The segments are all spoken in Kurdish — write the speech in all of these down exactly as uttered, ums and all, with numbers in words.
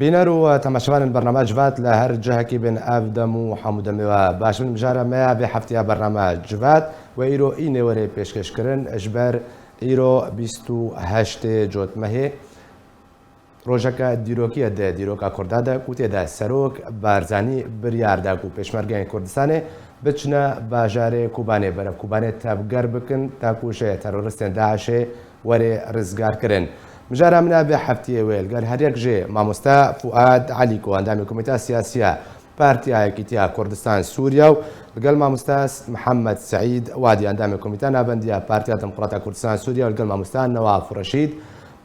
Bîner û temaşevanên bername Civat li her cihekî bin ev dem û hemû demê we baş bin. Mijara me ya vê hefteya bername Civat we îro înê were pêşkêş kirin ji ber îro bîst û heştê Cotmehê. Rojeke dîrokî ye di dîroka Kurda de ku tê de Serok Barzanî biryar da ku pêşmergeyên Kurdistanê biçine bajarê Kobanê berev Kobanê tevger bikin ta ku ji teroristên DAIŞê were rizgar kirin. Mijara min a vê heftiyê wê li gel her yek jê mamoste Fuad Elî ku endamê Komîta Siyasiya Partiya Yekîtiya Kurdistan Sûriye û li gel mamoste Mihemed Seîd Wadî endamê Komîta Navendiya Partiya Demokrata Kurdistan Sûriye û li gel mamoste Newaf Reşîd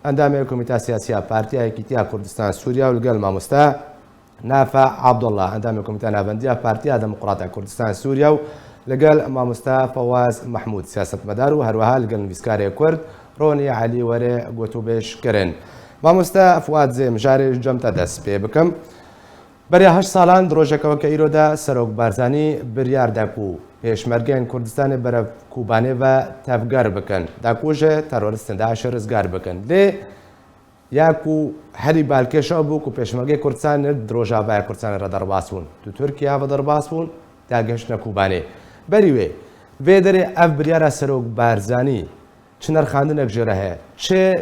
endamê Komîta Siyasiya Partiya Yekîtiya Kurdistan Sûriye û li gel mamoste Nafe Abdullah endamê Komîta Navendiya Partiya Demokrata Kurdistan Sûriye û li gel mamoste Fewaz Mehmûd siyasetmedar û herweha li gel nivîskarê Kurd Ronî Elî were gotûbêj kirin. Mamoste Fuad zê mijarê ji cem te dest pê bikim. Beriya heşt salan di rojeke weke îro de Serok Barzanî biryar da ku pêşmergeyên Kurdistanê berev Kobanê ve tevger bikin, da ku ji teroristên DAIŞê rizgar bikin. Lê ya ku herî balkêş ew bû ku pêşmergeyê Kurdistanê di Rojavaya Kurdistanê re derbas bûn. Di Tirkiye ve derbas bûn, da gihiştine Kobanê. Berî wê, vê derê ev biryara Serok Barzanî çi nirxandinek jê re heye? Çi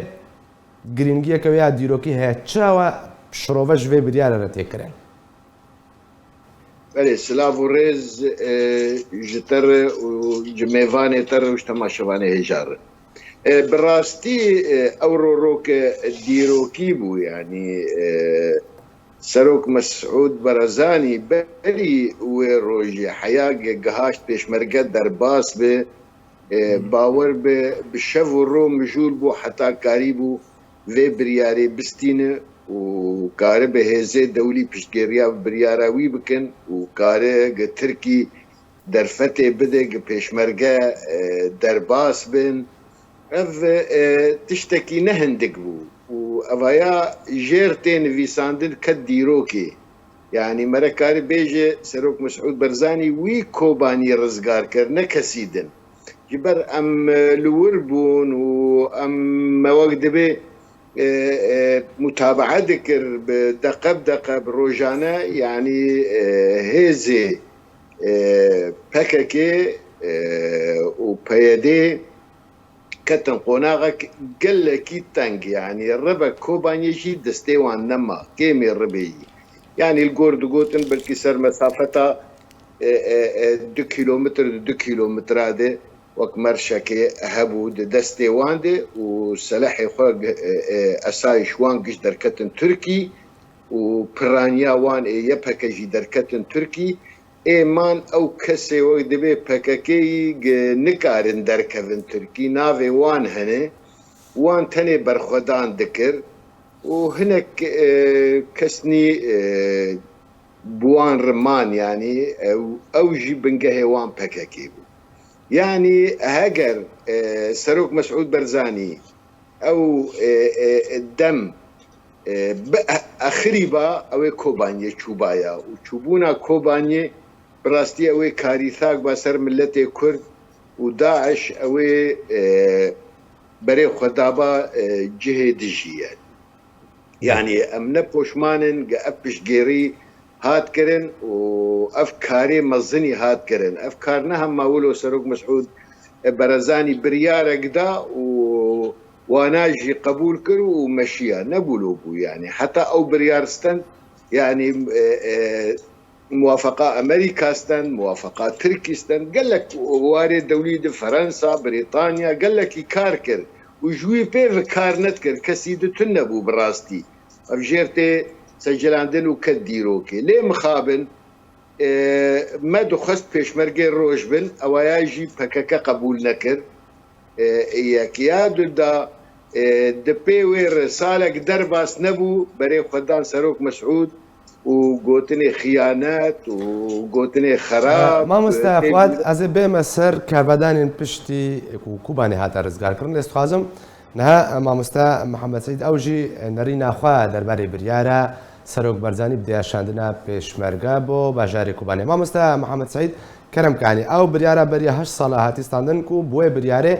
girîngiyeke wê ya dîrokî heye, çawa şirove ji vê biryarê re tê kirin? Belê, silav û rêz, e, ji te re û ji mêvanê te re û ji temaşevanê hêja re. E, bi rastî, e, ew roroke dîrokî bû, yanî, e, Serok Mesûd Barzanî berî wê rojê heya ge gihaşt pêşmerge derbas be, e, bawer be, bi şev û ro mijûl bû heta karîbû vê biryarê bistîne û karibe hêzê dewlî piştgiriya biryara wî bikin û kare gi Tirkî derfetê bide gi pêşmerge, e, derbas bin. Ev, e, tiştekî ne hindik bû û evaya jêr tê nivîsandin ket dîrokê. Yanî mere kare bêje Serok Mesûd Barzanî wî Kobanî rizgar kir, ne kesî din. Ji ber em, e, li wir bûn û em me wek dibê, e, e, mutabaa dikir bi deqe bi deqe, bi rojane, yanî, e, hêzê, e, P K K, e, û P Y D ketin qonaxek gelekî teng, yanî ribe Kobaniyê jî destê wan nema, kêmê ribê yî. Yanî li gor digotin belkî ser mesafeta, e, e, e, du kîlometr, di du kîlometra de wek merşekê hebû di destê wan de û selehê xwe gi-, e, e, esayî ji wan giş derketin Tirkî û piraniya wan ê Y P G jî derketin Tirkî. Ê man ew kesê wek dibê P K K yî gi-, nikarin derkevin Tirkî, navê wan hene, wan tenê berxwedan dikir û hinek, e, kesnî, e, bi wan re man, yanî ew, ew jî bingehê wan P K K bû. Yanî heger, e, Serok Mesûd Barzanî ew, e, e, e, dem, e, bi e-, exirî ba, ew ê Kobaniyê çûbaya û çûbûna Kobaniyê bi rastî ew ê karîthak ba ser miletê Kurd û DAIŞ ew ê, e, berê xwe daba, e, cihê dijî ye. Yanî em ne poşman in, ge ev piştgêrî hat kirin û ev karê mezinî hat kirin. Ev kar ne hema wilo Serok Mesûd Barzanî biryarek da û wana jî qebûl kir û meşiya. Ne wilo bû yanî. Heta ew biryar stend, yanî, e, e, muwafeqa Amerîka stend, muwafeqa Tirkî stend, gelek warê dewlî di Ferensa, Brîtanya, gelekî kar kir û ji wî pê ve kar nedikir, kesî di tune bû bi rastî. Ev jêr tê secelandin û ket dîrokê. Lê mixabin, e, me dixwest pêşmergê roj bin, ewaya jî P K K qebûl nekir. E, yek ya du da, e, di pê wê re salek derbas nebû, berê xwe dan Serok Mesûd û gotinê xiyanet û gotinê xerab, Mamoste e, Fuad, ez ê bême ser karvedanên piştî ku Kobanê hate rizgarkirin. Lê ez dixwazim niha, e, mamoste Mihemed Seîd ew jî nerîna xwe derbarê biryara Serok Barzanî bidêya şandina pêşmerge bo bajarê Kobanê. Mamoste Mihemed Seîd, kerem kanî, ew biryara beriya heşt sala hatî standin ku bi wê biryarê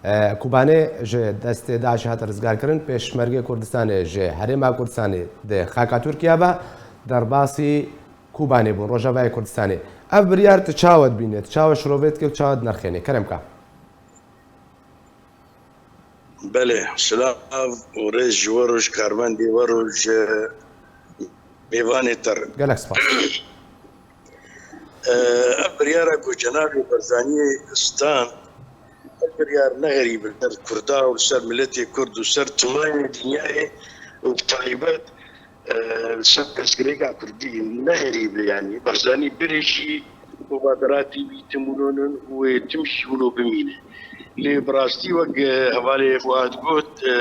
E, Kobanê ji destê DAIŞê hate rizgarkirin, Pêşmergê Kurdistanê ji Herêma Kurdistanê di xaka Tirkiye ve derbasî Kobanê bûn, Rojavayê Kurdistanê. Ev biryar tu çawa dibîne, tu çawa şirovê dike û çawa dinirxêne? Kerem ka. Belê, silav û rêz ji we re, ji karmendê we re, ji mêvanê te re. Gelek spas. Ev biryara ku cenabê Barzaniyê stand, ev biryar ne xerîb e li ser Kurda û li ser miletê Kurd û ser timayê dinyayê û bi taybet, e, li ser pirsgirêka Kurdî ne xerîb e, yanî Barzanî birê jî mubaderatî wî tim hûn in û wê tim jî hûn bimîne. Lê bi rastî wek, e, hevalê Fuad got, e,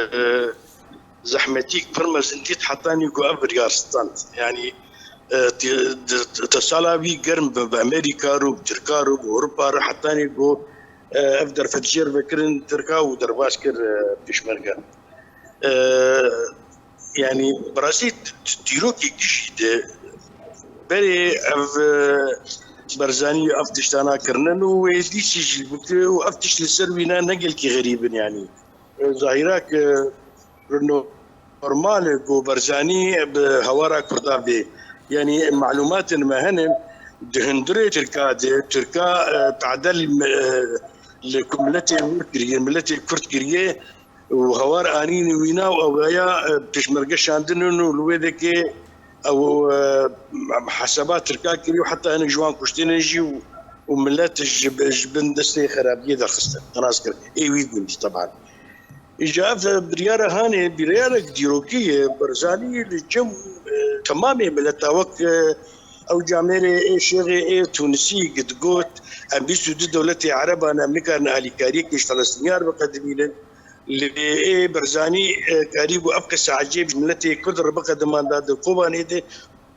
zehmetîk pir mezin dît hetanî ku ev biryar stand. Yanî, e, ti-, ti-, ti-, te sala vî germ bi, bi Amerîka re, bi Tirka re, bi Ewropa re hetanî ku, e, ev derfet jêr vekirin Tirka û derbas kir, e, pêşmerge. E, yanî, bi rastî t-, t-, dîrokek jî de berê ev, e, Barzanî ev tiştana kirinin û wê dîsî jî bike û ev tişt li ser wî ne, ne gelkî xerîb in, yanî. Zahîra ke normal e ku Barzanî bi hawara Kurda bê. Yanî malumatên me hene di hundirê Tirka de, Tirka, e, tade li, e, li ku miletê wir kiriye, miletê Kurd kiriye û hawar anîne wîna û ewaya, e, pêşmerge şandinin û li wê dekê ew, e, hesaba Tirka kiriye û heta hinek ji wan kuştine jî û, û milet ji, ji bin destê xerabiyê derxistin. Xilas kir. Ê wî gundî teban. Îca ev biryara hanê, biryarek dîrokî ye. Barzanî li cem, e, temamê mileta wek, e, ew camêrê ê şêxê ê Tunisî digot, em bîst û du dewletê Ereban em nikarin alîkariyekê ji Felestîniyan biqedimînin. Lê ê Barzanî, e, karîbû ev qise ecêb ji miletê Kurd re biqediman da di Kobanê de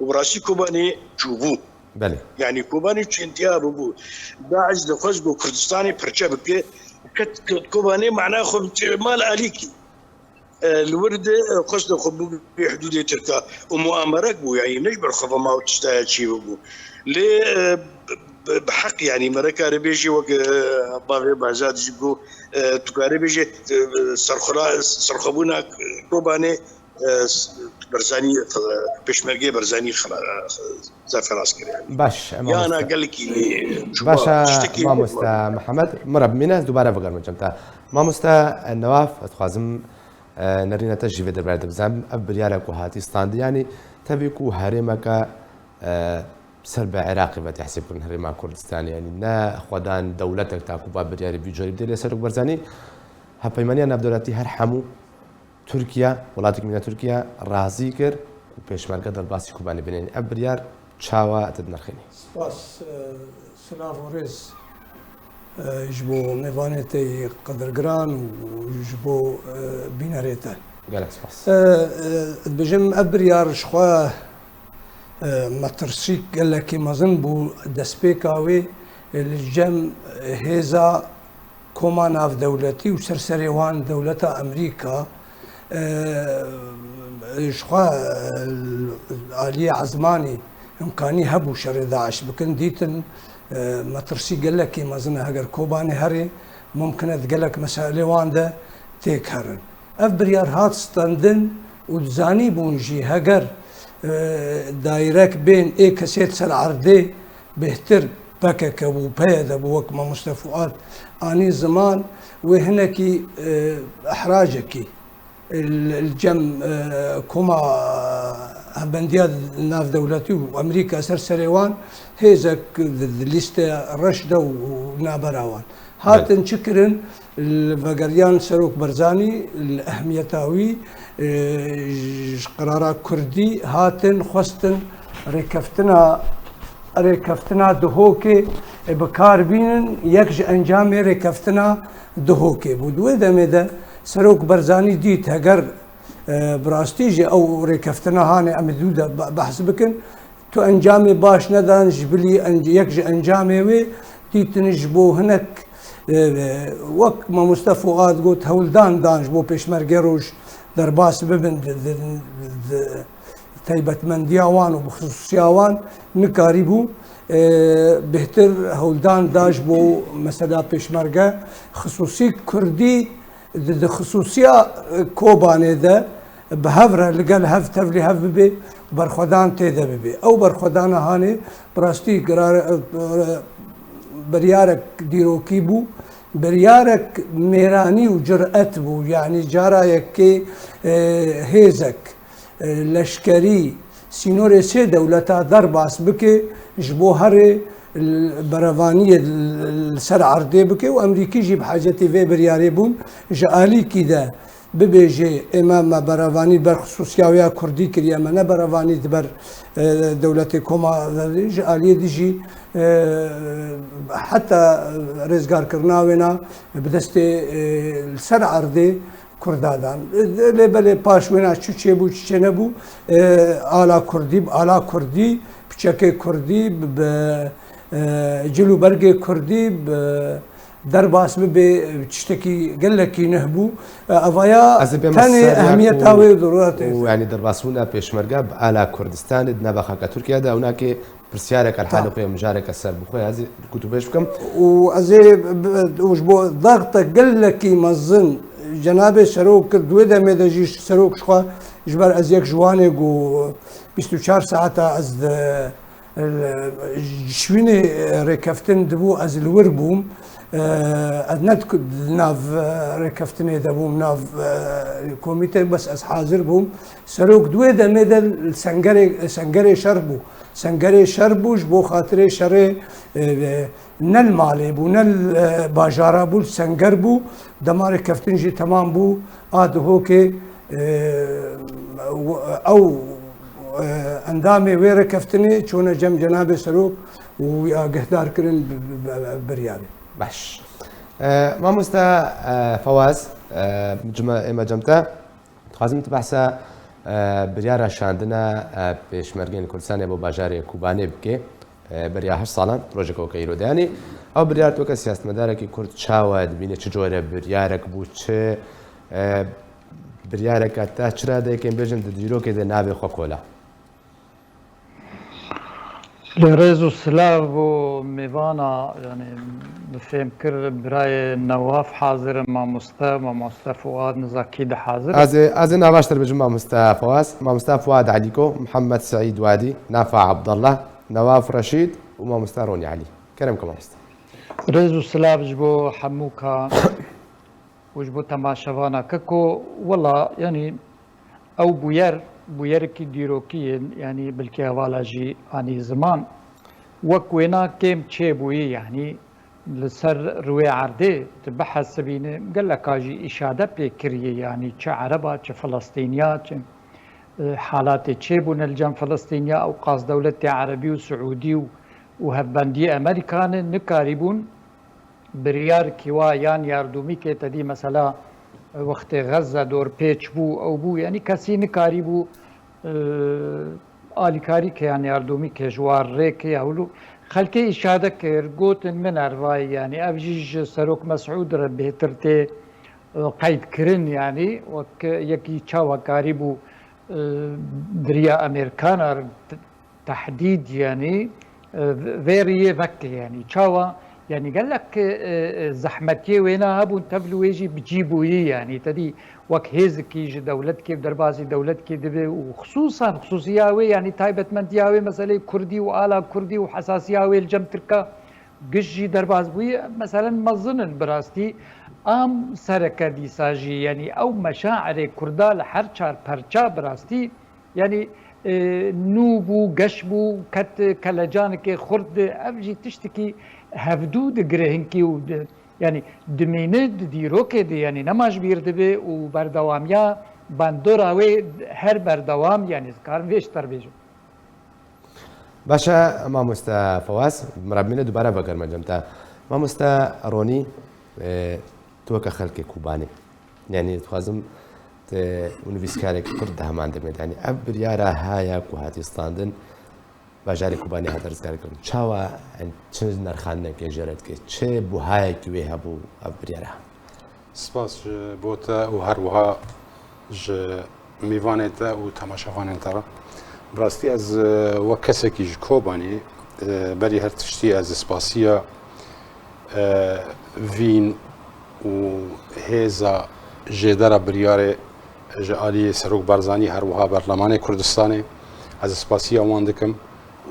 û bi rastî Kobanê çûbû. Belê. Yanî Kobanê çêndiya bûbû. DAIŞ dixwest ku Kurdistanê pirçe bike, ket, ket Kobanê mana xwe bi mal alîkî. E, li wir de, e, xwest xwe bibî hidûdê Tirka û muamerek bû, yanî ne ji ber xwe ve ma û tiştaya çê bûbû. Lê, e, bi, bi, bi heq, yanî me re kare bêjî wek, e, bavê Bazat jî got, e, tu kare bêjî, e, serxwera-, serxwebûna Kobanê, e, s-, Barzanî, e, pêşmergê Barzanî xela-, e, zaf xelas kir, yanî. Baş, e, Yana mamoste. Gelekî, e, çû Baş, e, tiştekî mamoste Mihemed, min re bimîne, ez dubare vegerim cem te. Mamoste, e, Newaf, ez dixwazim, e, nerîna te jî vê derbarê de bizanibim. Ev biryara ku hatî standî, yanî tevî ku herêmeke, e, ser bi Iraqê ve tehsîb kirin, Herêma Kurdistanê, yanî ne xwedan dewletek ta ku ba biryarê vî carî bidê, lê Serok Barzanî hevpeymaniya navdewletî her hemû Tirkiye, welatekî mîna Tirkiye razî kir ku pêşmerge derbasî Kobanê bînin. Ev biryar çawa te dinirxînî? Spas, e, silav û rêz, e, ji bo mêvanê te yê qedirgiran û ji bo, e, bînerê te. Gelek spas. E, e, dibêjim ev biryar ji xwe, e, metirsîk gelekî mezin bû, destpêka wê, e, li cem, e, hêza koma navdewletî û ser serê wan dewleta Amerîka, e, ji xwe, e, aliyê ezmanî imkanî hebû şerê DAIŞ bikin, dîtin, e, metirsî gelekî mezin e, heger Kobanê herê, mumkin e di gelek meselê wan de têk herin. Ev biryar hat standin û dizanî bûn jî heger, e, daîrek bên ê kesê di ser erdê bêhtir P K K bû, P Y D bû, wek mamoste Fuad anî ziman, wê hinekî, e, ihracekî li, li cem, e, koma hevbendiya navdewletî û Amerîka ser serê wan hêzek di, di lîste reş de û nabera wan. Belê. Hatin çi kirin? Li vegeriyan Serok Barzanî li ehmiyeta wî, e, ji qirara Kurdî hatin xwestin rêkeftina, rêkeftina Duhokê, e, bi kar bînin, yek ji encamê rêkeftina Duhokê bû. Di wê demê de Serok Barzanî dît heger, e, bi rastî jî ew rêkeftina hanê em ê dû de be-, behs bikin, tu encamê baş nedan, ji bilî enc-, yek ji encamê wê dîtin ji bo hinek, e, e, wek mamoste Fuad got, hewldan dan ji bo pêşmergê roj derbas bibin di, di, di taybetmendiya wan û bi xisûsiya wan nikarîbû, e, bêhtir hewldan da ji bo mesela pêşmerge, xisûsî kurdî di, di xisûsiya, e, Kobanê de bi hev re li gel hev tevlî hev bibe, berxwedan tê de bibe. Ew berxwedana hanê bi rastî girar-, e, e, biryarek dîrokî bû, biryarek mêranî û curet bû. Yanî cara yekê, e, hêzek, e, leşkerî, sînorê sê dewleta derbas bike, ji bo herê l-, berevaniyê l-, li ser erdê bike û Emerîkî jî bi hacetî vê biryarê bûn. Ji alîkî de bibêje, ê me, me berevanî ber xisûsiya wê ya kurdî kiriye, me ne berevanî di ber, e, dewletê Koma de, ji aliyê dî jî, e, heta rêzgarkirina wêna bi destê, e, li ser erdê Kurda dan. Lê belê paş wêna çi çêbû, çi çênebû, e, ala Kurdî, ala Kurdî, piçekê Kurdî, bi, bi, e, cil û bergê Kurdî, bi derbas bibe, tiştekî gelekî nuh bû. E, evaya Ez ê bême tenê ser ya ehmiyeta ku wê dirûratê. û, yanî, derbasbûna pêşmerge bi ala Kurdistanê di nava xaka Tirkiye de, ew nake Pirsyareke li Tamam. halê xwe ye, mijareke serbixwe ye, ez ê gotûbêj bikim. Û ez ê b-, û ji bo daxte gelekî mezin cenabê serok kir, di wê demê de jî serok ji xwe, ji ber ez yek ji wan ê ku bîst û çar saeta ez di, ji wînê rêkeftin dibû, ez li wir bûm. E, ez ne di nav rêkeftinê de bûm, nav, e, komîte, bes ez hazir bûm. Serok di wê demê de li sengerê, sengerê şer bû. Sengerê şer bû, ji bo xatirê şerê, e, e, ne li malê bû, ne li, e, bajara bû, li senger bû. Dema rêkeftin jî temam bû, a Duhokê, e, ew, e, endamê wê rêkeftinê çûne cem cenabê serok û wî agîhdar kirin bi, bi, bi, bi biryarê. Baş. E, mamoste, e, Fewaz, e, cima ême cem te. Dixwazim tu behsa, e, biryara şandina, e, pêşmergên Kurdistanê bo bajarê Kobanê bike. E, beriya heşt salan, rojek weke îro de. Yanî, ew biryar tu weke siyasetmedarekî Kurd çawa dibîne, çi cure biryarek bû, çi, e, biryareka te çira de, yekên bêjin, di dîrokê de navê xwe kola? Lê rêz û silav bo mêvana, yanî bi fêm kir birayê Newaf hazir in, mamoste, mamoste Fuad, niza kî de hazir in. Ez ê, ez ê navaştir bijim mamoste Fawaz, mamoste Fuad Elîko, Mihemed Seîd Wadî, Nafa Abdallah, Newaf Reşîd û mamoste Ronî Elî. Kerem ke mamoste. Rêz û silav ji bo hemû ka û ji bo temaşevana ke ku, wela, yanî, ew bûyer, bûyerekî dîrokî ye, yanî, belkî hevala jî anî ziman. Wek wêna kêm çêbûyî, yanî, li ser rûyê erdê tu bihesibîne, geleka jî îşade pê kiriye, yanî, çi Ereba, çi Filistîniya, çi, e, halatê çêbûne li cem Filistîniya, ew qas dewletê Erebî û Siûdî û, û hevbendiyê Amerîka ne, nikarîbûn biryar kî wa yan yardûmîkê te dî, mesela, wextê Xezze dorpêç bû, ew bû, yanî kesî nikarîbû, e, alîkarî ke yan yardûmîkê ji war rê ke ya wilo. Xelkê îşade kir, gotin min ervayî, yanî ev jî ji Serok Mesûd re bêhtir tê, e, qeydkirin, yanî wek yekî çawa karîbû, e, di riya Amerîkana re tehdîd, yanî, e, vê riyê veke, yanî çawa, yanî gelek, e, e, zehmetiyê wêna hebûn, tev li wê jî bi cî bûyî, yanî te dî wek hêzikî ji dewletkê, derbasî dewletkê dibe û xisûsan xisûsiya wê, yanî taybetmendiya wê meseleyê kurdî û ala kurdî û hesasiya wê li cem tirka giş jî derbas bûyî, meselen mezin in bi rastî. Am sereke dîsa jî, yanî ew meşairê kurda li her çar perça bi rastî Yanî, e, nû bû, geş bû, ket kelecanekê xurt, ev jî tiştekî hevdû digire hinkî û di, yanî dimîne di dîrokê de, yanî nema ji bîr dibe û berdewamiya bandora wê her berdewam, yanî ez karim vê ji te re bêjim. Baş e, mamoste Fawaz, min re bimîne dubare vegerime cem te. Mamoste Ronî, e, tu weke xelkê Kobanê. Yanî, dixwazim tu û nivîskarek kurd di heman demê de. Yanî, ev biryara haya ku hatiye standin, bajarê Kobanê hate rizgarkirin. Çawa, yanî, çi nerxandinekê jê re dike? Çi buhayekî wê hebû ev biryara? Spas ji bo te û her wiha ji mêvanê te û temaşevanên te re. Bi rastî ez, e, wek kesekî ji Kobanê, E, berî her tiştî ez spasiya, e, vîn û hêza jêdera biryarê ji aliyê Serok Barzanî, her wiha Berlemanê Kurdistanê, ez spasiya wan dikim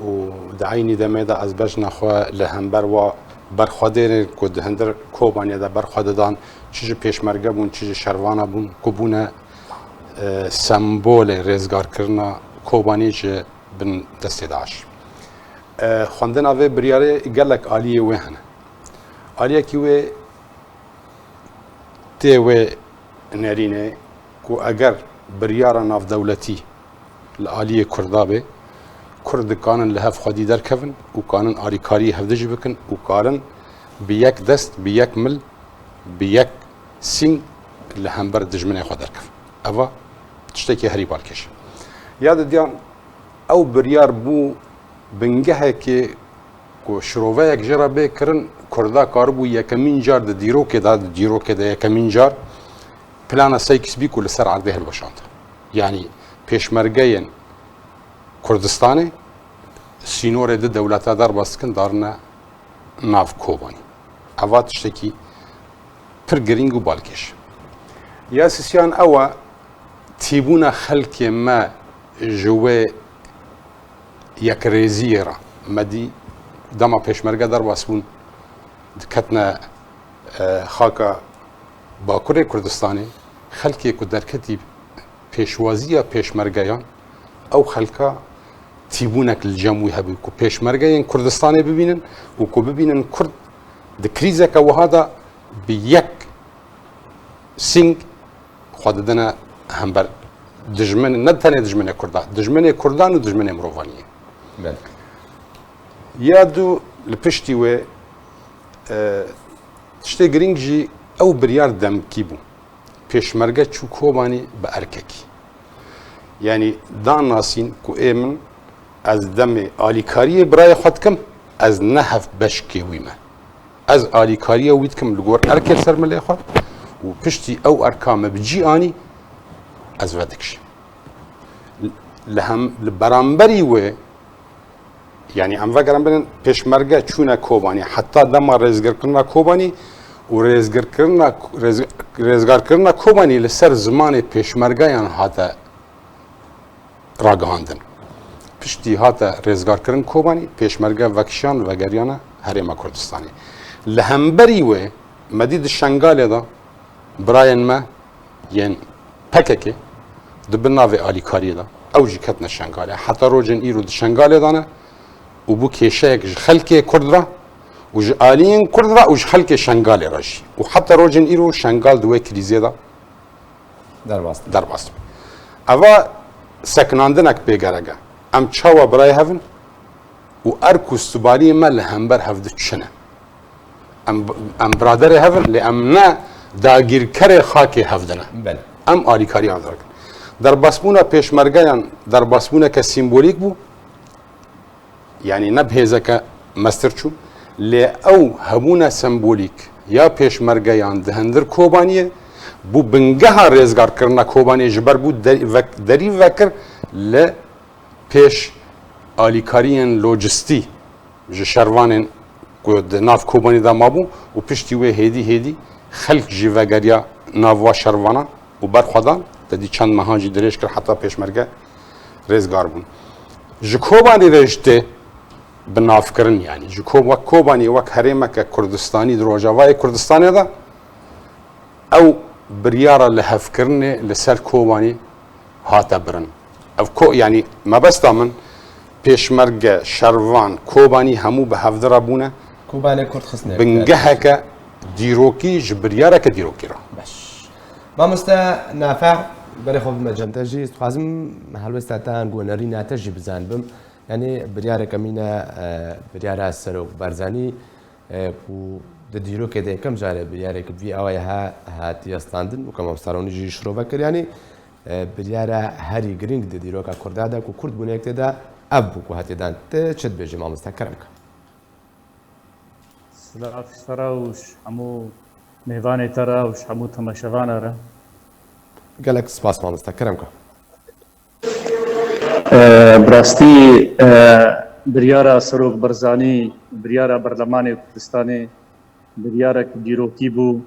û di eynî demê de ez bejna xwe li hember wa berxwedêrên ku di hundir Kobanê de berxwe didan, çi ji pêşmerge bûn, çi ji şervana bûn, ku bûne, e, sembolê rêzgarkirina Kobanê ji bin destê DAIŞ. E, xwendina vê biryarê gelek aliyê wê hene. Aliyekî wê tê wê nerînê ku eger biryara navdewletî li aliyê Kurda bê, Kurd dikanin li hev xwedî derkevin û kanin alîkariyê hevdijî bikin û karin bi yek dest, bi yek mil, bi yek sîng li hember dijminê xwe derkevin. Eva tiştekî herî balkêş e. Ya didiyan ew biryar bû bingehekê ku şiroveyek jê re bê kirin, Kurda karibû yekemîn car di dîrokê de, di dîrokê de yekemîn car plana Sykes bî ku li ser erdê hilweşand. Yanî pêşmergeyên Kurdistanê sînorê di dewleta derbas dikin, darine nav Kobanî. Eva tiştekî pir girîng û balkêş. Ya sisiyan ew e, tîbûna xelkê me ji wê yekrêziyê re. Me dî dema pêşmerge derbas bûn, diketine, e, xaka Bakurê Kurdistanê, xelkê ku derketî pêşwaziya pêşmergeyan, ew xelka tîbûnek li cem wî hebû ku pêşmergeyên Kurdistanê bibînin û ku bibînin Kurd di krîzeke wiha de bi yek sîng xwe didine hember dijmin, ne tenê dijminê Kurdan, dijminê Kurdan û dijminê mirovaniyê. Belê. Ya dû li piştî wê, e, tiştê girîng jî ew biryar demkî bû. Pêşmerge çû Kobanî bi erkekî. Yanî dan nasîn ku ê min, ez demê alîkariyê birayê xwe dikim, ez ne hev beşkê wî me. Ez alîkariya wî dikim li gor erkê li ser milê xwe û piştî ew erka me bi cî anî, ez vedikişim. Li hem, li beramberî wê, yanî em vegerin binin pêşmerge çûne Kobanî, heta dema rêzgirkirina Kobanî û rêzgirkirina, rêz-, rêzgarkirina Kobanî li ser zimanê pêşmergeyan hate ragihandin. Piştî hate rêzgarkirin Kobanî, pêşmerge vekişan vegeriyane Herêma Kurdistanê. Li hemberî wê, me dî di Şengalê de birayên me yên P K K di bin navê alîkariyê de, ew jî ketine Şengalê. Heta rojên îro di Şengalê de ne û bû kêşeyek ji xelkê Kurd re û ji aliyên Kurd re û ji xelkê Şengalê re jî. Û heta rojên îro Şengal di wê krîzê de Derbas. Derbas. Eva sekinandinek pê gerek e. Em çawa birayê hev in û erk û sibariyê me li hember hev di çi ne? Em, em biraderê hev in, lê em ne dagîrkerê xakê hev di ne. Belê. Em alîkariya hev dikin. Derbasbûna pêşmergeyan derbasbûneke sîmbolîk bû. Yanî ne bi hêzeke mestir çû, lê ew hebûna sembolîk ya pêşmergeyan di hundir Kobaniyê bû bingeha rêzgarkirina Kobaniyê, ji ber bû de-, vek-, derî vekir li pêş alîkariyên lojistî ji şervanên ku di nav Kobanî de mabû û piştî wê hêdî hêdî xelk jî vegeriya nav wa şervana û berxwedan, te dî çend mehan jî dirêj kir heta pêşmerge rêzgar bûn. Ji Kobanî re jî tê binavkirin, yanî ji Ko-, wek Kobanî, wek herêmeke Kurdistanî di Rojavayê Kurdistanê de ew biryara lihevkirinê li ser Kobanî hate birin. Ev ko-, yanî mebesta min pêşmerge, şervan, Kobanî hemû bi hevdira bûne. Kobanê Kurd xistine. Bingeheke dîrokî ji biryareke dîrokî re. Baş. Mamoste Nafe, berê xwe bime cem te jî. Ez dixwazim helwesta te an ku nerîna te jî bizanibim. Yanî biryareke mîne, e, biryara Serok Barzanî, e, ku di dîrokê de yekem carê biryarek bi vî awayî ha-, hatiye standin û ke mamoste Ronî jî şirove kir. Yanî, e, biryara herî girîng di dîroka Kurda de ku Kurd bûne yek tê de ev bû ku hatiye dan. Te çi dibêjî mamoste? Kerem ke. Silav ji te re û ji hemû mêvanê te re û ji hemû temaşevana re. Gelek spas mamoste, kerem ke. E, bi rastî, e, Biryara Serok Barzanî, biryara Berlemanê Kurdistanê, biryarek dîrokî bû.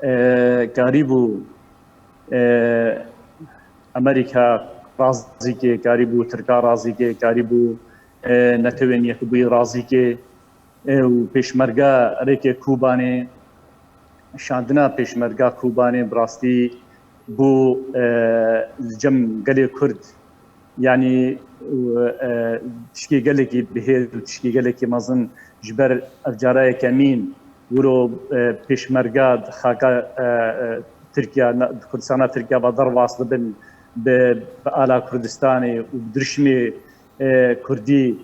E, karîbû, e, Amerîka razî kê, karîbû Tirka razî kê, karîbû, e, Netewên Yekbûyî razî kê, e, û pêşmerga rêkê Kobanê, şandina pêşmerga Kobanê bi rastî bû, e, li cem gelê Kurd, yanî, e, tişkê gelekî bihêz û tişkê gelekî mezin ji ber ev cara yekemîn wilo, e, pêşmerga di xaka, e, e, Tirkiya, di Kurdistana Tirkiya ve derbas dibin bi, bi ala Kurdistanê û bi dirişmê, e, Kurdî,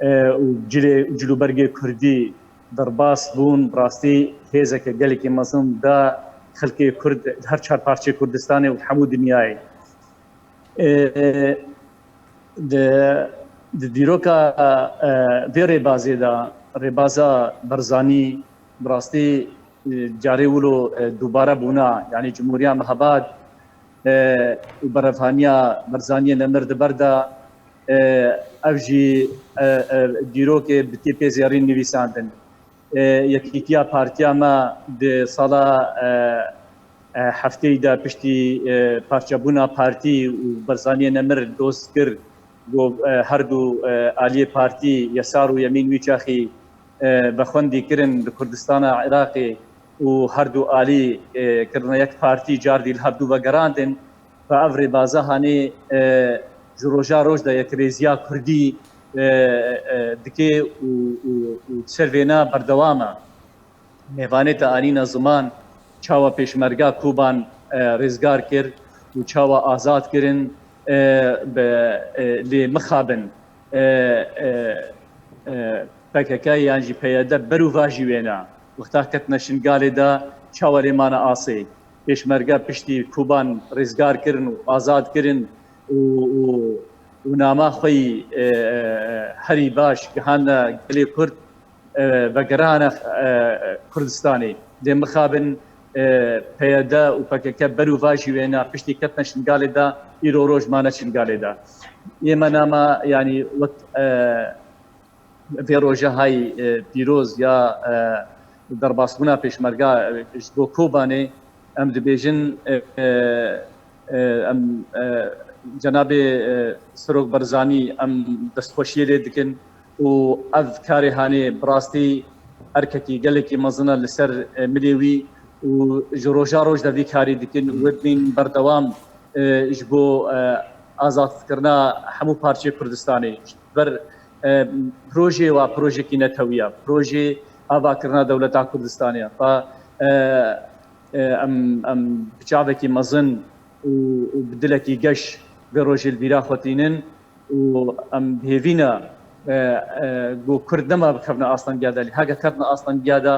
e, û cilê, cilûbergê Kurdî derbas bûn, bi rastî hêzeke gelekî mezin da xelkê Kurd li her çar parçeyê Kurdistanê û hemû dinyayê. E, di, di dîroka, e, vê rêbazê de, rêbaza Barzanî bi rastî, e, carê wilo, e, dubare bûna, yanî Cumhuriya Mehabad, e, û berevhaniya Barzaniyê nemir di ber de, e, ev jî, e, e, dîrokê bi tê pê zêrîn nivîsandin. E, yekîtiya partiya me di sala, e, e, hefteyî de piştî, e, parçebûna partî û Barzaniyê nemir dost kir, got, e, her du, e, aliyê partî, Yesar û Yemîn wî çaxî, e, vexwendî kirin li Kurdistana Iraqê û her du alî, e, kirine yek partî, cardî li hevdû vegerandin. Ve ev rêbaza hanê, e, ji roja roj de yekrêziya Kurdî, e, e, dike û, û, û ser vêna berdewam e. Mêvanê te anîne ziman, çawa pêşmerga Koban, e, rêzgar kir û çawa azad kirin, e, bi, e, lê mixabin, e, e, e, P K K yan jî P Y D ber û va jî wêne. Wexta ketine Şingalê de çawa lê mane asê. Pêşmerge piştî Koban rêzgar kirin û azad kirin û, û, û nama xwe yî, e, e, herî baş gihane gelê Kurd, e, vegerane, e, Kurdistanê. Lê mixabin, e, P Y D û P K K ber û va jî wêne, piştî ketine Şingalê de, îro roj mane Şingalê de. Yê me nama, yanî wek, e, vê roja hay, e, pîroz ya, e, derbasbûna pêşmerga, e, ji bo Kobanê, em dibêjin, e, e, e, em, e, cenabê, e, Serok Barzanî em destxweşiyê lê dikin û ev karê hanê bi rastî erkekî gelekî mezin e li ser, e, milê wî û ji roja roj de vî karî dikin û wê bîn berdewam, e, ji bo, e, azadkirina hemû parçeyê Kurdistanê. Ji ber, e, projeyê wa projekî netewî ye, projeyê avakirina dewleta Kurdistanê ye. Fa, e, e, em, em bi çavekî mezin û, û bi dilekî geş vê rojê li bîra xwe tînin û em bi hêvî ne, e, e, ku Kurd nema bikevne astengiya de, lê heke ketine astengiya de,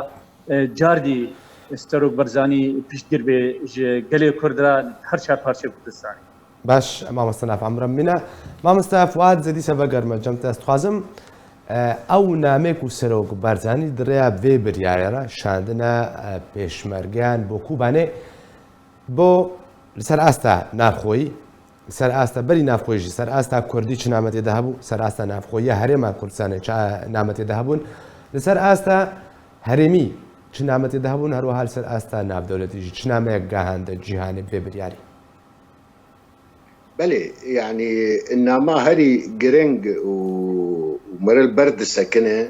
e, cardî Serok Barzanî piştgir bê ji gelê Kurd re her çar parçeyê Kurdistanê. Baş, mamoste Naf, emre mîne. Mamoste Fuad, zêdî se vegerme cem te, ez dixwazim, e, ew namê ku Serok Barzanî di rêya vê biryarê re şandine, e, pêşmergeyan bo Kobanê, bo li ser asta navxweyî, li ser asta berî navxweyî jî, ser asta Kurdî çi name tê de hebû, ser asta navxweyiya Herêma Kurdistanê çi name tê de hebûn, li ser asta herêmî çi name tê de hebûn, her wiha li ser asta navdewletî jî çi nameyek gahande cîhanê bi vê biryarî? Belê, yanî nama herî giring û, û mire li ber disekine,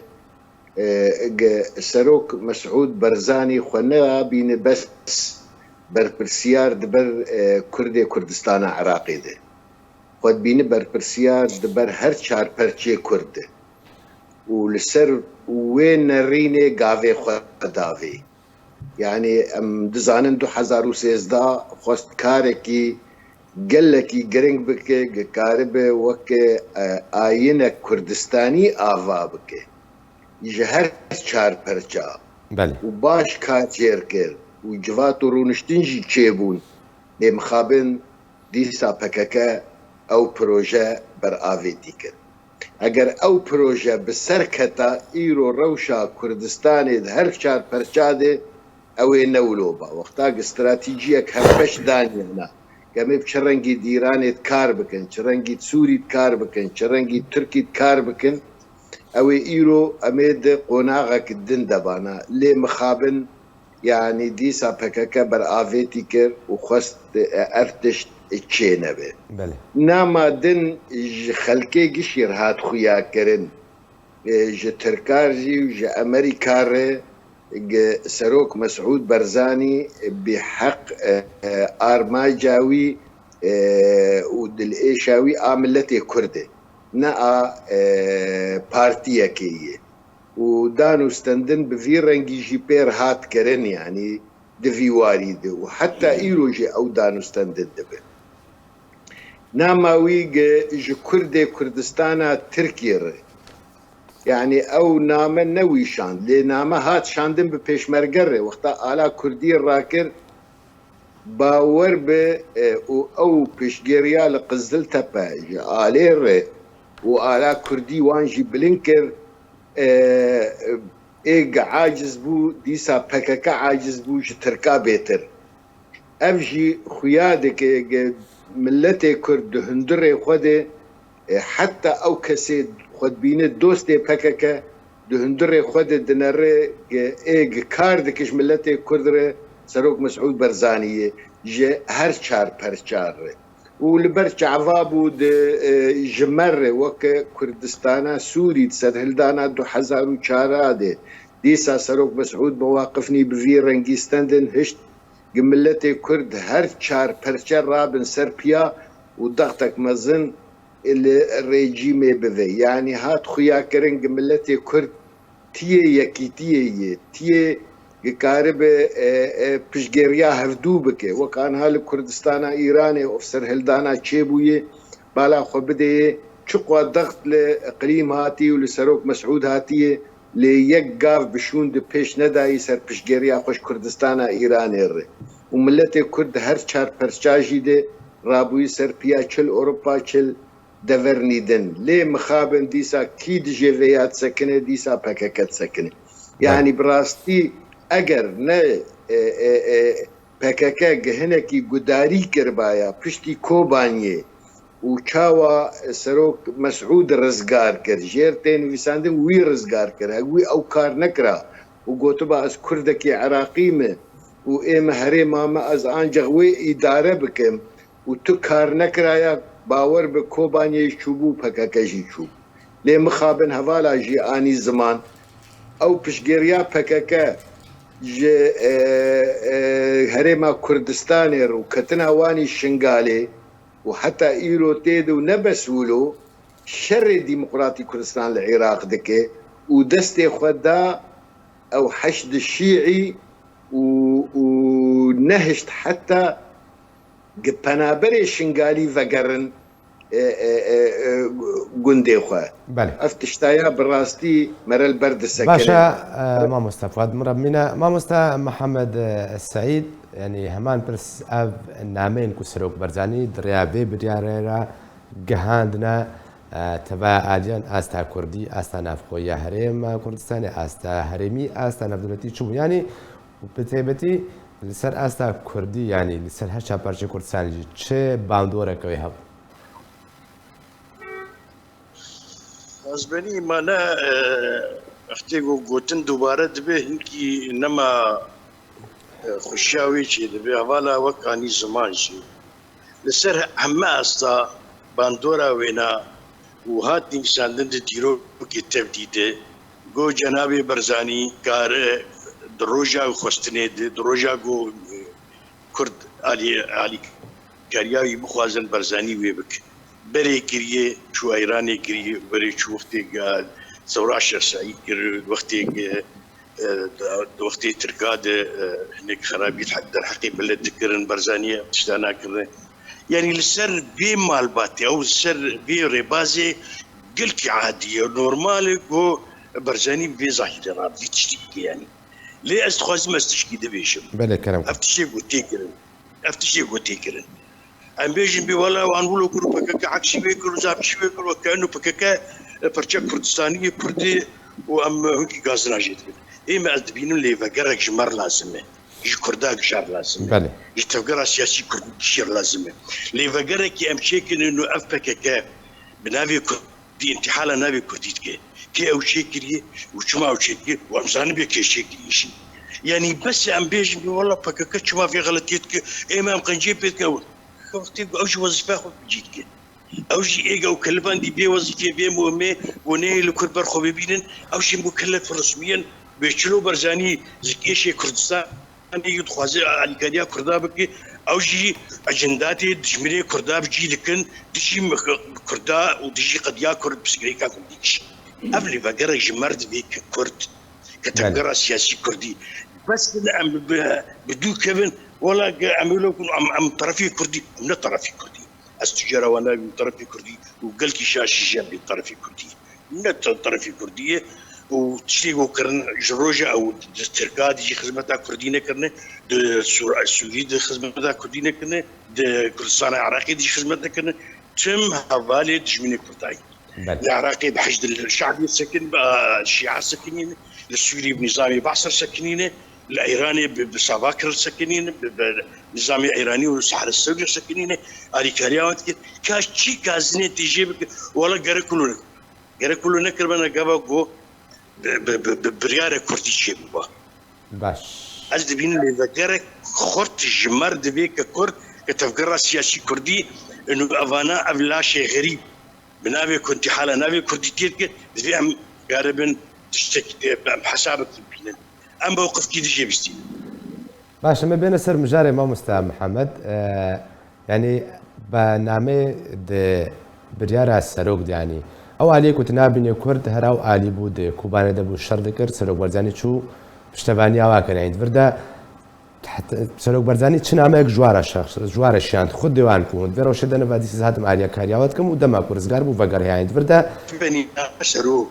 e, ge-, Serok Mesûd Barzanî xwe nebîne bes berpirsiyar di ber, e, Kurdê Kurdistana Iraqê de. Xwe dibîne berpirsiyar di ber her çar perçê Kurd de. Û li ser wê nerînê gavê xwe davê. Yanî em dizanin du hezar û sêzdeh xwest karekî gelekî giring bike, ku karibe weke, e, ayinek Kurdistanî ava bike. Ji her çar perça. Belê. Û baş kar çêr kir û civat û rûniştin jî çêbûn. Lê mixabin dîsa P K K ew proje beravêtî kir. Eger ew proje bi ser keta, îro rewşa Kurdistanê di her çar perça de ew ê ne wilo ba. Wexta ki stratejiyek hevbeş daniyana, ke em ê bi çi rengî di Îranê di kar bikin, çi rengî di Sûrî di kar bikin, çi rengî di Tirkî di kar bikin, Ew ê îro em ê di qonaxek din de bana. Lê mixabin, yanî dîsa P K K beravêtî kir û xwest, e, ev tişt çênebe. Belê. Nama din ji xelkê gişî re hat xuya kirin. E, ji Tirka jî û ji Amerîka re, gi-, Serok Mesûd Barzanî bi heq, e, e, armaca wî, e, û dilêşa wî a miletê Kurd e, ne a, e, partiyekê ye. Û dan û stendin bi vî rengî jî pê re hat kirin, yanî di vî warî de û heta îro jî ew dan û stendin dibe. Nama wî gi-, ji Kurdê Kurdistana Tirkiyê re. Yanî ew name ne wî şand, lê name hat şandin bi pêşmerge re. Wexta ala Kurdî rakir, bawer be, e, û ew piştgiriya li Qiziltepe ji alê re û ala Kurdî wan jî bilind kir, e, ê gi aciz bû, dîsa P K K aciz bû ji Tirka bêtir. Ev jî xuya dike, ge miletê Kurd di hundirê xwe de, e, heta ew kesê xwe dibîne dostê P K K, di hundirê xwe de dinere, ge ê gi kar dike ji miletê Kurd re, Serok Mesûd Barzanî ye, ji her çar perçar re. Û li ber çava bû di, e, ji me re weke Kurdistana Sûrî di serhildana du hezar û çar de, dîsa Serok Mesûd bi waqifnî bi vî rengî stendin hişt, gi miletê Kurd her çar perçe rabin ser piya û dextek mezin li rejîmê bive. Yanî hat xuya kirin gi miletê Kurd tiyê yekîtiyê yê, tiyê dikaribe, e, e, piştgiriya hevdû bike. Wek anha li Kurdistana Îranê ev serhildana çêbûye, bala xwe bideyê, çiqwa dext li iqlîm hatî û li Serok Mesûd hatiye, lê yek gav bi şûn di pêş nedayî ser piştgiriya xwe ji Kurdistana Îranê re. Û miletê Kurd di her çar perça jî de rabûyî ser piya çil Ewropa, çil devernî din. Lê mixabin dîsa kî dijê vê ya disekine, dîsa P K K disekine. Yanî bi rastî eger ne, e, e, e, P K K gi hinekî gudarî kiribaya piştî Kobaniyê û çawa Serok Mesûd rizgar kir, jêr tê nivîsandin wî rizgar kir. Hek wî ew kar nekira û gotiba ez Kurdekî Iraqî me û ê me herêma me, ez ancax wê îdare bikim û tu kar nekiraya, bawer bi Kobaniyê çûbû, P K K jî çûbû. Lê mixabin hevala jî anî ziman. Ew piştgiriya P K K ji, e, e, herêma Kurdistanê re û ketina wanî Şingalê û heta îro tê de û ne bes wilo şerê Demokratîk Kurdistan li Iraq dike û destê xwe da ew Heşd Şîî û, û nehişt heta gi penaberê Şingalî vegerin, e, e, e, e, gundê xwe. Belê. Ev tiştaya bi rastî me re li ber disekine. Baş e, e, mamoste Fuad, min re bimîne. Mamoste Mihemed, e, Seîd, yanî heman pirs ev nameyên ku Serok Barzanî di rêya vê biryarê re gihandine, e, teva aliyan asta Kurdî, asta navxweyiya herêma Kurdistanê, asta herêmî, asta navdewletî çi bû? Yanî bi taybetî li ser asta Kurdî, yanî li ser her çar parçeyê Kurdistanê jî çi bandoreke wê hebû? Ez benî mane, e, wextê ku gotin dubare dibe hinkî nema, e, xweşiya wê çêdibe. Hevala wek anî ziman jî. Li ser heme asta bandora wêna û hat nivîsandin di dîrokê tevdî de, go cenabê Barzanî kare di roja xwestinê de, di roja ku, e, Kurd alî-, alîkariya wî bixwazin Barzanî wê bike. Berê kiriye, çû Îranê kiriye, berê çû wextê, e, Sewra Şêx Seîd kir, wextê, e, e, di, di wextê Tirka de, e, hinek xerabî derheqê milet dikirin, Barzanî ev tişta nakirin. Yanî li ser vê malbatê, ew li ser vê rêbazê gelkî adî ye, normal e ku Barzanî bi vê zahîrê re vî tiştî bike yanî. Lê ez dixwazim ez tişkî dibêjim. Belê, kerem. Ev tiştê ku tê kirin. Ev tiştê ku tê kirin. Em bêjin bê wela wan wilo kir û P K K eksî wê kir û zapçî wê kir, weke eno P K K, e, perçe Kurdistanî yê Kurdî û em hinkî gazina jê dibin. Ê me ez dibînim lêvegerek ji me re lazim e. Ji Kurda gişar lazim e. Belê. Ji tevgera siyasî Kurdî gişar lazim e. Lêvegerekî em çêkin eno ev P K K bi navê Kurd Kurdî, întihala navê Kurdî dike. Kê ew çêkiriye û çima ew çêkiriye û em zanibe kê çêkiriye jî. Yanî bes em bêjin, wela P K K çima vê xeletiyê dike, ê me em qenciyê pê dike ew. Wextê ku ew jî wezîfeya xwe bi cî dike. Ew jî êga û kelibandî bê wezîfê, bê muhimê û neyê li Kurd ber xwe bibînin, ew jî em ku kelek resmî in, bê Çilo Barzanî ji kêşê Kurdistanê dixwaze alîkariya Kurda bike, ew jî ecendatê dijminê Kurda bi cî dikin, dijî Kurda û dijî qediya Kurd, pirsgirêka Kurdî kişî. Ev lêvegerek ji mer divê ke Kurd, ke Belê. tevgera siyasî Kurdî. Bes bin em bi, bi dû kevin, wela ge em wilo kun, em, em terefê Kurdî, em ne terefê Kurdî. Ez tu cara wan nabîm terefê Kurdî û gelkî şaşî jî em bên terefê Kurdî. Ne te-, terefê Kurdî ye û tiştê ku kirin ji roja ew di Tirka de jî xizmeta Kurdî nekirine, di Sûr-, Sûrî de xizmeta Kurdî nekirine, di Kurdistana Iraqê de jî xizmet nekirine. Tim hevalê dijminê Kurda ye. Belê. Li Iraqê bi Heşd el Şe'bî sekin, bi Şîa sekinîne, li Sûrî bi nîzamê Baas re sekinîne, li Îranê bi, bi Savak re sekinîne, bi, bi nîzamê Îranî û Sehre Sewdî re sekinîne, alîkariya wan dike. Ka çi ka zinê tê jê bike, wela gerek wilo nekir. Gerek wilo nekiribana gava ku bi, bi, bi, bi biryarek Kurdî çêbiba. Baş. Ez dibînim lêvegerek xurt ji mer divê ke Kurd, ke tevgera siyasî Kurdî, û evana ev laşê xerîb, bi navê ku întihala navê Kurdîtiyê dike, divê em karibin tiştek, em hesabek bibînin. Em mewqifkî dijê bistînin. Baş, em ê bêne ser mijarê mamoste Mihemed. E, yanî bi namê di biryara serok de, yanî ew aliyê ku tu nabînî Kurd, her ew alî bû di Kobanê de bû şer dikir, Serok Barzanî çû piştevaniya wa kir, yanî di vir de Heta Serok Barzanî çi nameyek ji wa re şex-, ji wa re şiyand, xwe dê wan ku hûn di vê rewşê de ne, va dîsa ez hatim aliyekariya we dikim û dema ku rizgar bû, vegeriyayî di vir de. Benî nama serok,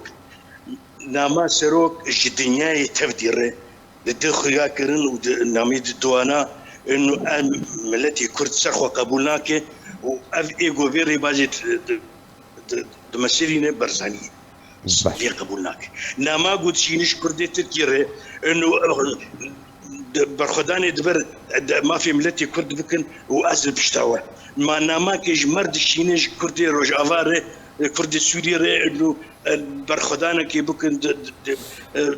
nama serok ji dinyayê tevdî re di di xuya kirin û di namê di duana û em miletê Kurd ser xwe qebûl nake û ev ê ku vê rêbazê di, di, di, di meselîne Barzanî. Baş. Vê qebûl nake. Nama ku dişîne ji Kurdê Tirkî re, ino, di berxwedanê di ber, di mafê miletê Kurd bikin û ez li pişta we. Ma nama ke ji mer dişîne ji Kurdê Rojava re, Kurdê Sûrî re, ino, berxwedanekê bikin, di, di, di,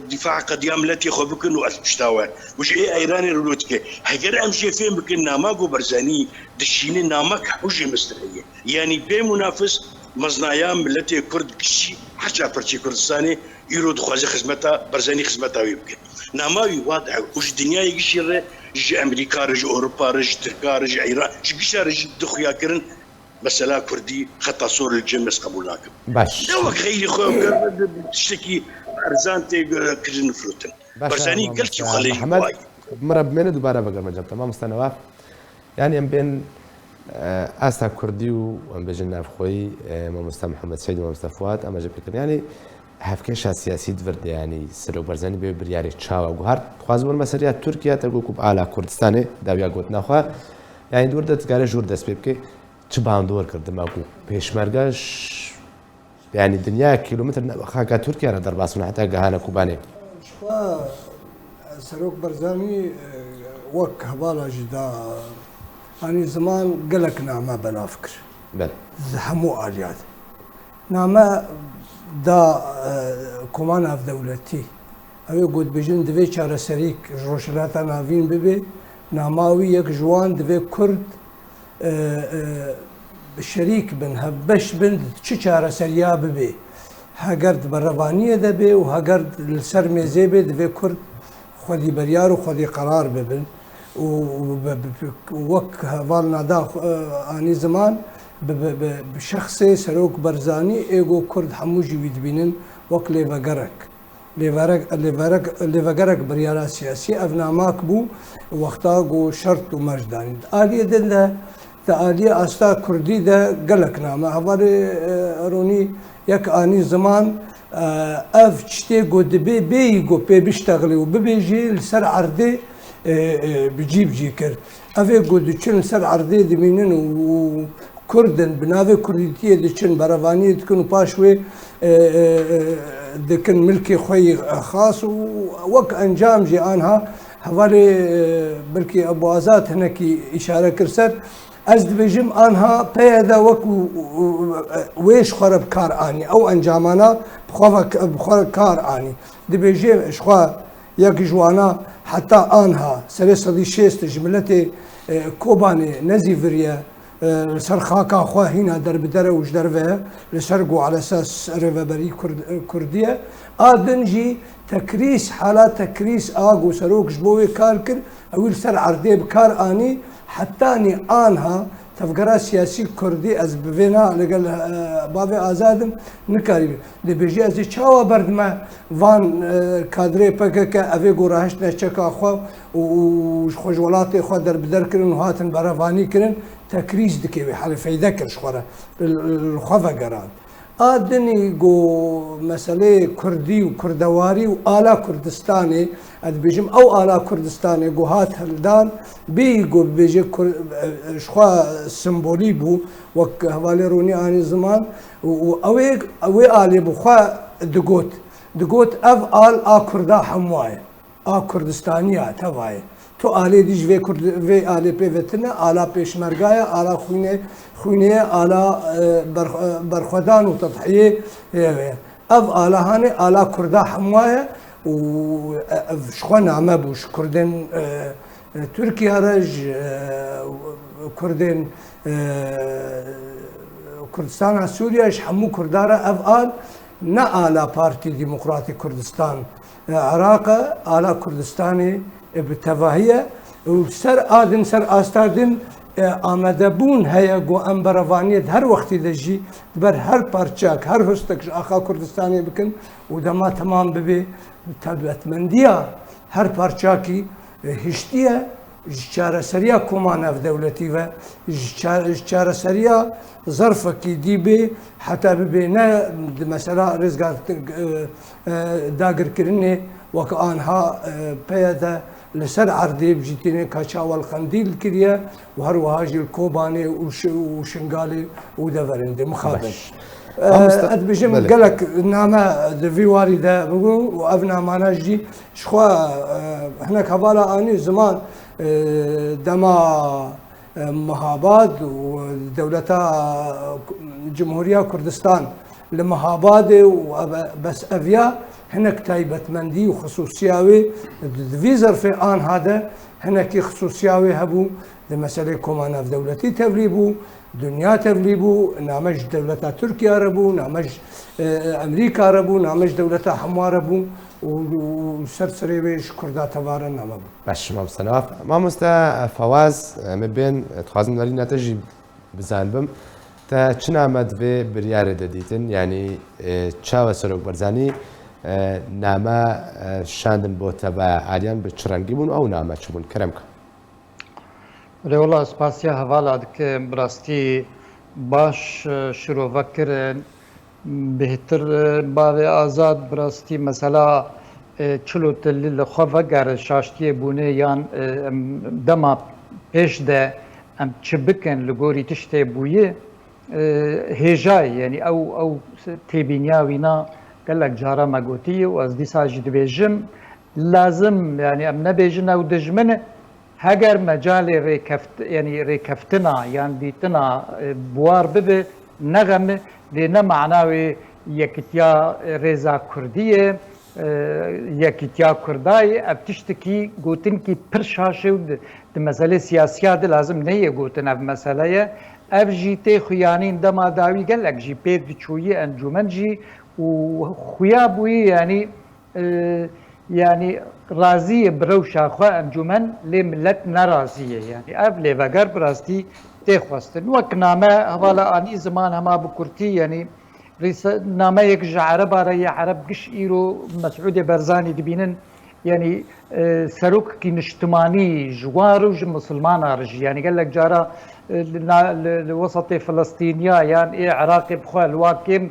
dîfa qediya miletê xwe bikin û ez li pişta we. Û ji ê Îranê re wilo dike. Heger em jê fêm bikin, nama ku Barzanî dişîne, namek hemû jê mestir heye. Yanî bê munafis meznaya miletê Kurd gişî her çar parçeyê Kurdistanê îro dixwaze xizmeta Barzanî, xizmeta wê bike. Nama wî wa dihew û ji dinyayê gişî re, ji Amerîka re, ji Ewropa re, ji Tirka re, ji Îran, ji gişa re jî di xuya kirin, mesela Kurdî xeta sor li cem ez qebûl nakim. Baş. Ne wek xeyrî xwe, tiştekî erzan tê kirin firotin. Baş, Barzanî tamam, gelkî tamam. Xwe lê Mihemed, wayî. Min re bimêne dubare vegerme cem. Tamam, Mustafa Newaf. Yanî em bên, e, asta Kurdî û em bêjin navxweyî, e, Mamoste Mihemed Seîd û Mamoste Fuat, em jê pêkirin. Yanî hevkêşa siyasî di vir de, yanî Serok Barzanî bê biryarê çawa guhart. Dixwazim werime ser ya Tirkiye, te got ku bi ala Kurdistanê dawiya gotina xwe. Yanî di wir de tu karê ji wir dest pê bikê. Çi bandor kir dema ku pêşmerge ş-, Yanî dinya kîlometre ne-, xaka Tirkiye re derbas bûne heta gehane Kobanê. Ji xwe Serok Barzanî, e, wek hevala jî da anî ziman, gelek name belav kir. Belê. Ji hemû aliya de. Name da, e, Koma Navdewletî. Ew ê ku dibêjin divê çareserîk ji Rojhilata Navîn bibe, nama wî yek ji wan divê Kurd e, e, şerîk bin, hevbeş bin, çi çareseriya bibe. Heger di berevaniyê de be û heger li ser mêzê be, divê Kurd xwedî beryar û xwedî qerar bibin. Û, û be, be, be, wek heval nada, e, anî ziman, bi, bi, bi, bi şexsê Serok Barzanî ê ku Kurd hemû jî wî dibînin wek lêvegerek. Lêverek-, lêverek-, lêvegerek biryara siyasî ev namak bû, wexta ku şert û merc danîn. Di aliyê din de, di aliyê asta kurdî de gelek name. Hevalê, e, Ronî, yek anî ziman, e, ev tiştê ku dibê bêyî ku pê biştexilî û bibêjî li ser erdê, e, e, bi cî bi cî kir. Ev ê ku diçin li ser erdê dimînin û, û Kurd in, bi navê Kurdîtiyê diçin, berevaniyê dikin û paş wê, e, e, e, dikin milkê xwe yî xas û wek encam jî anha hevalê, e, belkî Ebû Azad hinekî îşare kir ser, Ez dibêjim anha P Y D wekû, e, wê ji xwe re bi kar anî. Ew encamana bi xwe ve, bi xwe re kar anî. Dibêje ji xwe yek ji wana heta anha serê sedî şêst ji miletê, e, Kobanê nezîviriye, e, li ser xaka xwe hîna derbidere û ji derve ye, li ser gualesa s-, rêveberî Kurd-, Kurdî ye. A din jî tekrîs, hala tekrîs a ku serok ji bo wê kar kir, ew li ser erdê bi kar anî, hetanî anha tevgera siyasî Kurdî, ez bi vê na, legel, e, bavê Azad im, nikarî. Dibêjî, ez ê çawa berdime van, e, kadrê P K K, evê ku rahiştine çeka xwe û, û ji xwe ji welatê xwe derbider kirin û hatin berevanî kirin, tekrîz dike wê, helê feyde kir ji xwe re, li, li xwe vegerand. A dinî ku meseleyê Kurdî û Kurdewarî û ala Kurdistanê, ez dibêjim ew ala Kurdistanê ku hat hildan, bêyî ku bibêje Kur-, ji xwe simbolî bû, wek hevalê Ronî anî ziman, û, û ew ê, ew ê alê bi xwe digot. Digot, ev al a Kurda hemûa ye. A Kurdistaniya tevayê. Tu alê dî ji vê Kurd-, vê alê pê ve tine, ala pêşmerga ye, ala xwînê, xwînê ye, ala, e, berx-, e, berxwedan û tedhiyê, e, ye. Ev ala hanê ala Kurda hemûa ye û, e, ev ji xwe name bû ji Kurdên, e, e, Tirkiye re, ji, e, Kurdên, e, Kurdistana Sûriye, ji hemû Kurda re ev al ne ala Partî Demokratî Kurdistan, e, Iraq e, ala Kurdistanê, e, bi tevahî ye. Û ser a din, ser asta din, e, amadebûn heye ku em berevaniyê di her wextî de jî di ber her parçeyek, her hustek ji axa Kurdistanê bikin û dema temam bibe, taybetmendiya her parçakî, e, hiştiye. Ji çareseriya koma navdewletî ve, ji ça-, ji çareseriya zerfekî dî bê, heta bibe ne di mesela rêzgar, e, e, dagirkirinê wek anha, e, P Y D li ser erdê bi jî têne ka çawa li Qendîl kiriye û her wiha jî li Kobanê û Şi-, û Şingalê û deverên dê mixabin. Baş. E, Mamoste, ez dibêjim belê. Gelek name di vî warî de bû û ev namana jî Ji xwe, e, hinek hevala anî ziman, e, dema, e, Mehabad û dewleta, e, Cumhuriya Kurdistan li Mehabadê û ev-, bes eviya hinek taybetmendî û xisûsiya wê di, di vî zerfê anha de hinekî xisûsiya wê hebû, di meselê koma navdewletî tevlî bû, Dinya tevlî bû, name ji dewleta Tirkiye re bû, name ji, e, Emerîka re bû, name ji dewleta hemwa re bû û, û ser serê wê ji Kurda teva re name bû. Baş, mamoste Newaf. Mamoste Fawaz, em ê bên, dixwazim nerîna te jî bizanibim. Te çi name di vê biryarê de dîtin? Yanî, e, çawa Serok Barzanî, e, name, e, şandin bo tevaya aliyan bi çi rengî bûn û ew name çi bûn? Kerem ke. Lê wela spasiya hevala dikim, bi rastî baş, e, şirove kirin, bêhtir, e, bavê Azad, bi rastî mesela, e, çilo tu li, li xwe vegere şaştiyê bûnê yan, e, em dema pêş de em çi bikin li gorî tiştê bûyî, e, hêja ye, yanî ew, ew têbîniya wîna gelek cara me gotiye û ez dîsa jî dibêjim, lazim, yanî em nebêjin ew dijmin e, Heger mecalê rêkeft-, yanî rêkeftina yan dîtina, e, bi war bibe, ne xem e, lê ne mana wê yekitiya, e, rêza Kurdî ye, e, yekitiya Kurda ye. Ev tiştekî gotinkî pir şaş e û di, di meselê siyasiya de lazim neyê gotin ev mesele ye. Ev jî tê xuyanîn dema dawî gelek jî pê diçûyî encûmen jî û xuya bûyî, yanî, E, yanî razî ye bi rewşa xwe encûmen, lê milet nerazî ye. Yanî ev lêveger bi rastî tê xwestin. Wek name hevala anî ziman hema bi kurtî, yanî rîse-, nameyek ji Ereba re ye, Ereb giş îro Mesûdê Berzanî dibînin. Yanî, e, serokekî niştimanî ji wan re û ji misilmana re jî. Yanî gelek cara, e, li na-, li, li wesatê Filistîniya yan ê Iraqê bi xwe li wa kêm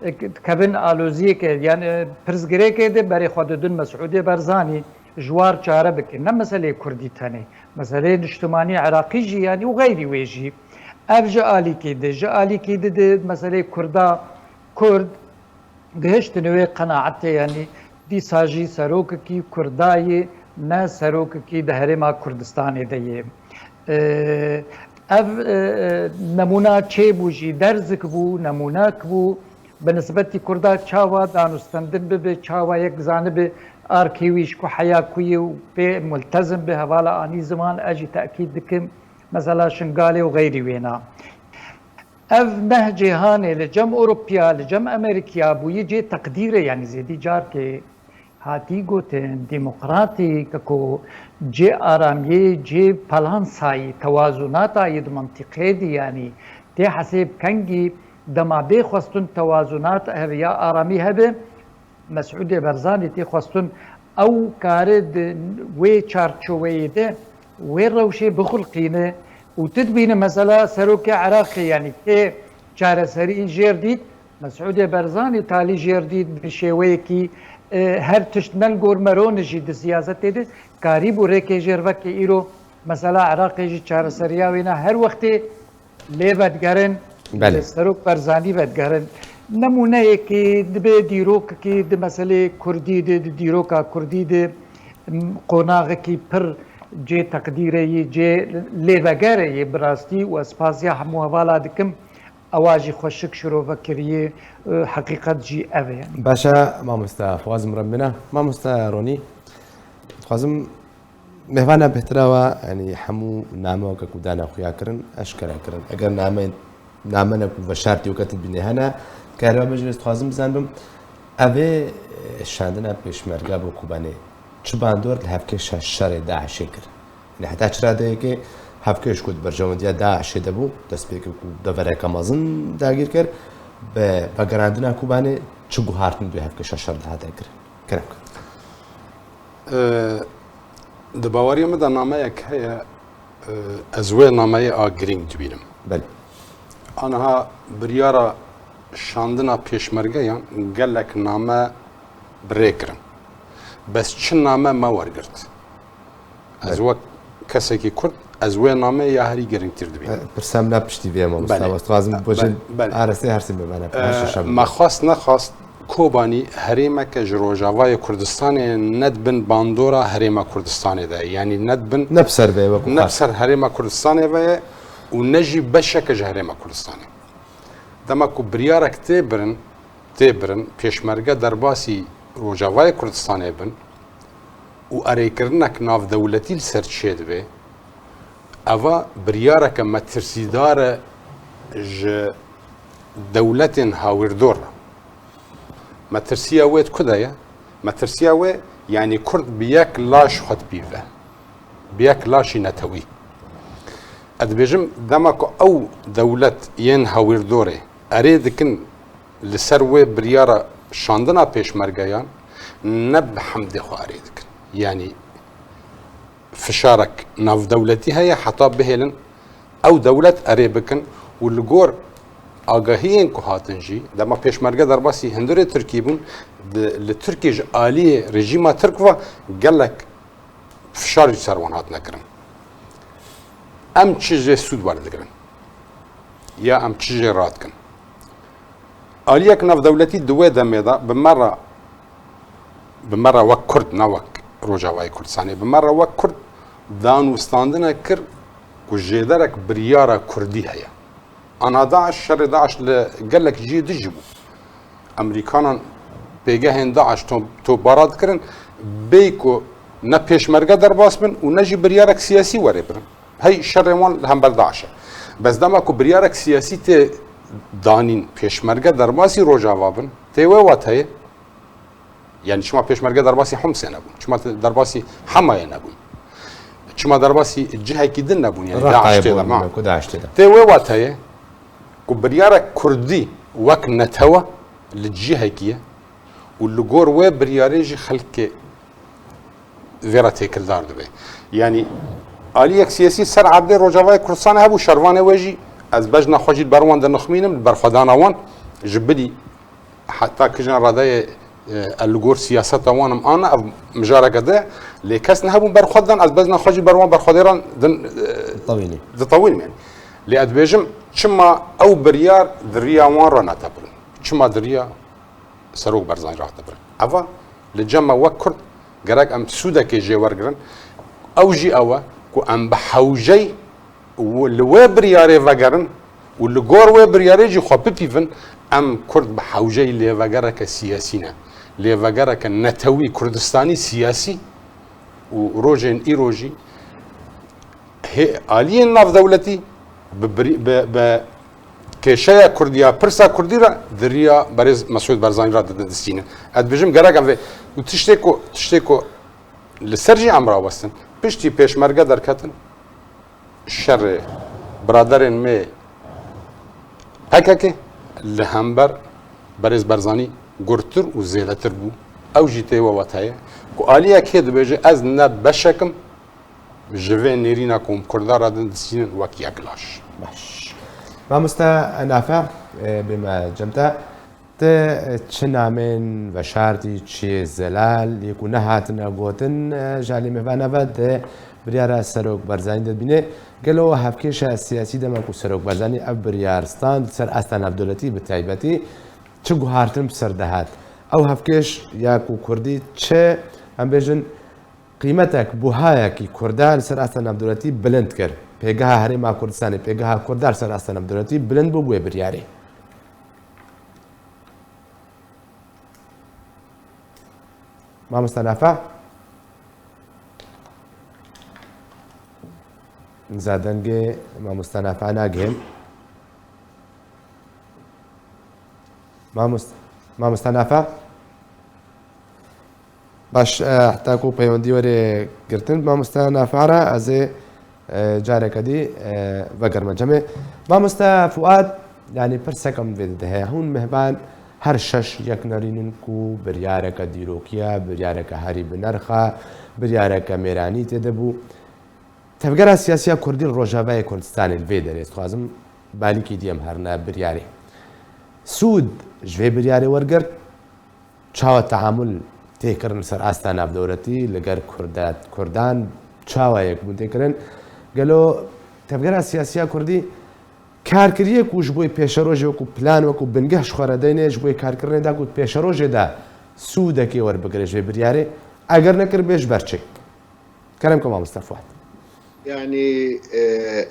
e, dikevin aloziyeke, yan, e, pirsgirêkê de berê xwe didin Mesûdê Berzanî, ji war çare bike. Ne meseleyê Kurdî tenê, meseleyê niştimanî Iraqî jî, yanî û xeyrî wê jî. Ev ji alîkê de, ji alîkê de, de meseleyê Kurda, Kurd gihiştin wê qenaetê, yanî dîsa jî serokekî Kurda yê, ne serokekî di herêma Kurdistanê de yê. E, Ev, e, e, nemûna çêbû jî, derzik bû, nemûnek bû. Bi nisbetî Kurda çawa danûstendin bibe, çawa yek zanibe arkê wî ji ku heya ku ye û pê multezim be, hevala anî ziman, ez jî tekîd dikim, mesela Şingalê û xeyrî wêna. Ev neh cîhanê li cem Ewropiya, li cem Amerîkiya bûyî cê teqdîrê, yanî zêdî carkê hatî gotin, demokratîk, ku cê aramiyê, cê palansayî, tewazunata yê di mintîqê de, yanî tê hesêb kengî dema bê xwestin tewazunat hebe ya aramî hebe, Mesûdê Berzanî tê xwestin ew kare di wê çarçoveyê de wê rewşê bixulqîne û tu dibîne mesela serokê Iraqê, yanî tê çareserî jêr dît, Mesûdê Berzanî talî jêr dît bi şêweyekî, e, her tişt ne li gor Meroni jî di siyasetê de karîbû rêkê jêr veke îro mesela Iraqê jî çareseriya wêna her wextê lê vedigerin, Belê. li Serok Berzanî vedigerin. Nemûneyekî dibe dîrokekî di meselê Kurdî de, di dîroka Kurdî de, m, qonaxekî pir cê teqdîrê yî, cê lêvegerê yî bi rastî û ez spaziya hemû hevala dikim. Ewa jî xweşik şirove kiriye, e, heqîqet jî ev e. Baş e, mamoste, xwazim re bimîne. Mamoste Ronî, dixwazim mêvana bêhtira we, yanî hemû name weke ku dane xuya kirin, eşkere kirin. Eger name, name ne ku veşartî weke tu dibînê hene, kariba bêjin, ez dixwazim bizanibim, ev ê, e, şandina pêşmerge bo Kobanê çi bandor li hevkêşa şerê DAIŞê kir? Yanî heta çi radeyekê hevkêş ku di berjewendiya DAIŞê de bû, destpêkê ku devereke mezin dagîr kir, bi vegerandina Kobanê çi guhartin bi hevkêşa şer dihate kir? Kerem kir. E, di baweriya min de nameyek heye, e, ez wê nameyê a girîng dibînim. Belê. Aniha biryara şandina pêşmergeyan gelek name bi rê kirin. Bes çi name me wergirt? Ez Belê. wek kesekî Kurd, ez wê nameyê ya herî girîngtir dibînim. E, pirsa min a piştî vê ye, mamosta. Belê. Ez dixwazim Be-, bibêjim, belê. arestê her sê mêvana, E, her şeşa me xwest nexwest, Kobanî herêmeke ji Rojavayê Kurdistanê ne di bin bandora Herêma Kurdistanê de ye. Yanî ne di bin Ne bi ser vê ye wekî ne bi xwest. ser Herêma Kurdistanê ve ye û ne jî beşeke ji Herêma Kurdistanê. Dema ku biryarek tê birin, tê birin, pêşmerge derbasî Rojavayê Kurdistanê bin û erêkirinek navdewletî li ser çêdibe, eva biryareke metirsîdar e ji dewletên hawîrdor re. Metirsiya wê di ku de ye? Metirsiya wê, yanî Kurd bi yek laş xwe dipîve. Bi yek laşî netewî. Ez dibêjim, dema ku ew dewlet yên hawîrdorê erê dikin li ser wê biryara şandina pêşmergeyan, ne bi hemdê xwe erê dikin. Yanî fişarek navdewletî heye heta bihêlin ew dewlet erê bikin û li gor agahiyên ku hatin jî, dema pêşmerge derbasî hundirê Tirkî bûn, di, li Tirkî ji aliyê rejîma Tirk ve gelek fişar ji ser wan hatine kirin. Em çi jê sûd werdigirin? Ya em çi jê radikin? Aliyek navdewletî di wê demê de bi me re, bi me re wek Kurd, ne wek Rojavayê Kurdistanê, bi me re wek Kurd danûstandine kir ku jêderek biryara Kurdî heye. Ana DAIŞ, şerê DAIŞ li gelek cihê dijî bû. Emerîkanan pêgehên DAIŞ to-, topbara dikirin, bêyî ku ne pêşmerge derbas bin û ne jî biryarek siyasî were birin. Hey şerê wan li hember DAIŞ e. Bes dema ku biryarek siyasî tê danîn, pêşmerge derbasî Rojava bin, tê wê wateyê, yanî çima pêşmerge derbasî Homsê nebûn? Çima te-, derbasî Hemayê nebûn? Çima derbasî cihekî din nebûn? Yanî Reqayê DAIŞ tê de bûn, ma. ku DAIŞ tê de. Tê wê wateyê ku biryarek Kurdî wek netewe li cihekî ye û li gor wê biryarê jî xelkê vê re têkildar dibe. Yanî aliyek siyasî ser erdê Rojavayê Kurdistanê hebû, şervanê wê jî ez bejna xwe jî li ber wan dinixmînim, li berxwedana wan ji bilî heta kijan radeyê, e, ez li gor siyaseta wan im an ne, ev mijareke din, lê kes nehebûn ber xwe didan, ez bezna xwe jî ber wan berxwedêran din, e, Tewînî. ditewînim yanî. Lê ez dibêjim, çima ew biryar di riya wan re netebirin? Çima di riya Serok Berzanî re tebirin? Eva li cem me wek Kurd gerek em sûdekê jê wergirin. Ew jî ew e ku em bi hewceyî Û li wê biryarê vegerin û li gor wê biryarê jî xwe bipîvin, em Kurd bi hewceyî lêvegereke siyasî ne. Lêvegereke netewî Kurdistanî siyasî û rojên îro jî hê aliyên navdewletî bi birî-, bi, bi kêşeya Kurdî ya pirsa Kurdî re di riya berêz Mesûd Barzanî re didin distînin. Ez dibêjim gerek em vê û tiştê ku, tiştê ku li ser jî em rawestin. Piştî pêşmerge derketin, şerê biraderên me P K K li hember berêz Barzanî gurtir û zêdetir bû. Ew jî tê we weteye ku aliyek hê dibêje, ez ne beşek im ji vê nêrîna ku hûn Kurda re din distînin wek yek laş. Baş. Mamoste Nafe, e, bême cem te. Te çi namên veşartî, çi zelal, yê ku nehatine gotin, e, ji alî mêvana ve di biryara Serok Barzanî de dibîne. Gelo hevkêşa siyasî dema ku Serok Barzanî ev biryar stand, ser asta navdewletî bi taybetî çi guhartin bi ser de hat? Ew hevkêş ya ku Kurdî çi, em bêjin, qîmetek, buhayekî Kurda li ser asta navdewletî bilind kir? Pêgeha Herêma Kurdistanê, pêgeha Kurda li ser asta navdewletî bilind bû bi wê biryarê. Mamoste Nafe? Za dengê Mamoste Nafe nagihên. Mamost-, Mamoste Nafe? Baş, e, heta ku peywendî were girtin, Mamoste Nafe re ez ê, e, careke dî, e, vegerime cemê. Mamoste Fuad, yanî pirsekem vê de heye. Hûn mehban her şeş yek nerînin ku biryareke dîrokiya, biryareke herî bi nerxa, biryareke mêranî tê de bû. Tevgera siyasiya Kurdî li Rojavayê Kurdistanê li vê derê, dixwazim balîkî dî em herine biryarê. Sûd ji vê biryarê wergirt, çawa teamul tê kirin li ser asta navdewletî, li ger Kurda-, Kurdan çawa yekbûn tê kirin? Gelo tevgera siyasiya Kurdî kar kiriye ku ji bo pêşerojê wekû plan, wekû bingeh ji xwe re deyne, ji bo karkirinê da ku pêşerojê de sûdekê werbigire ji vê biryarê? Eger nekir bê ji ber çi? Kerem ke mamoste Fuat. Yanî, e,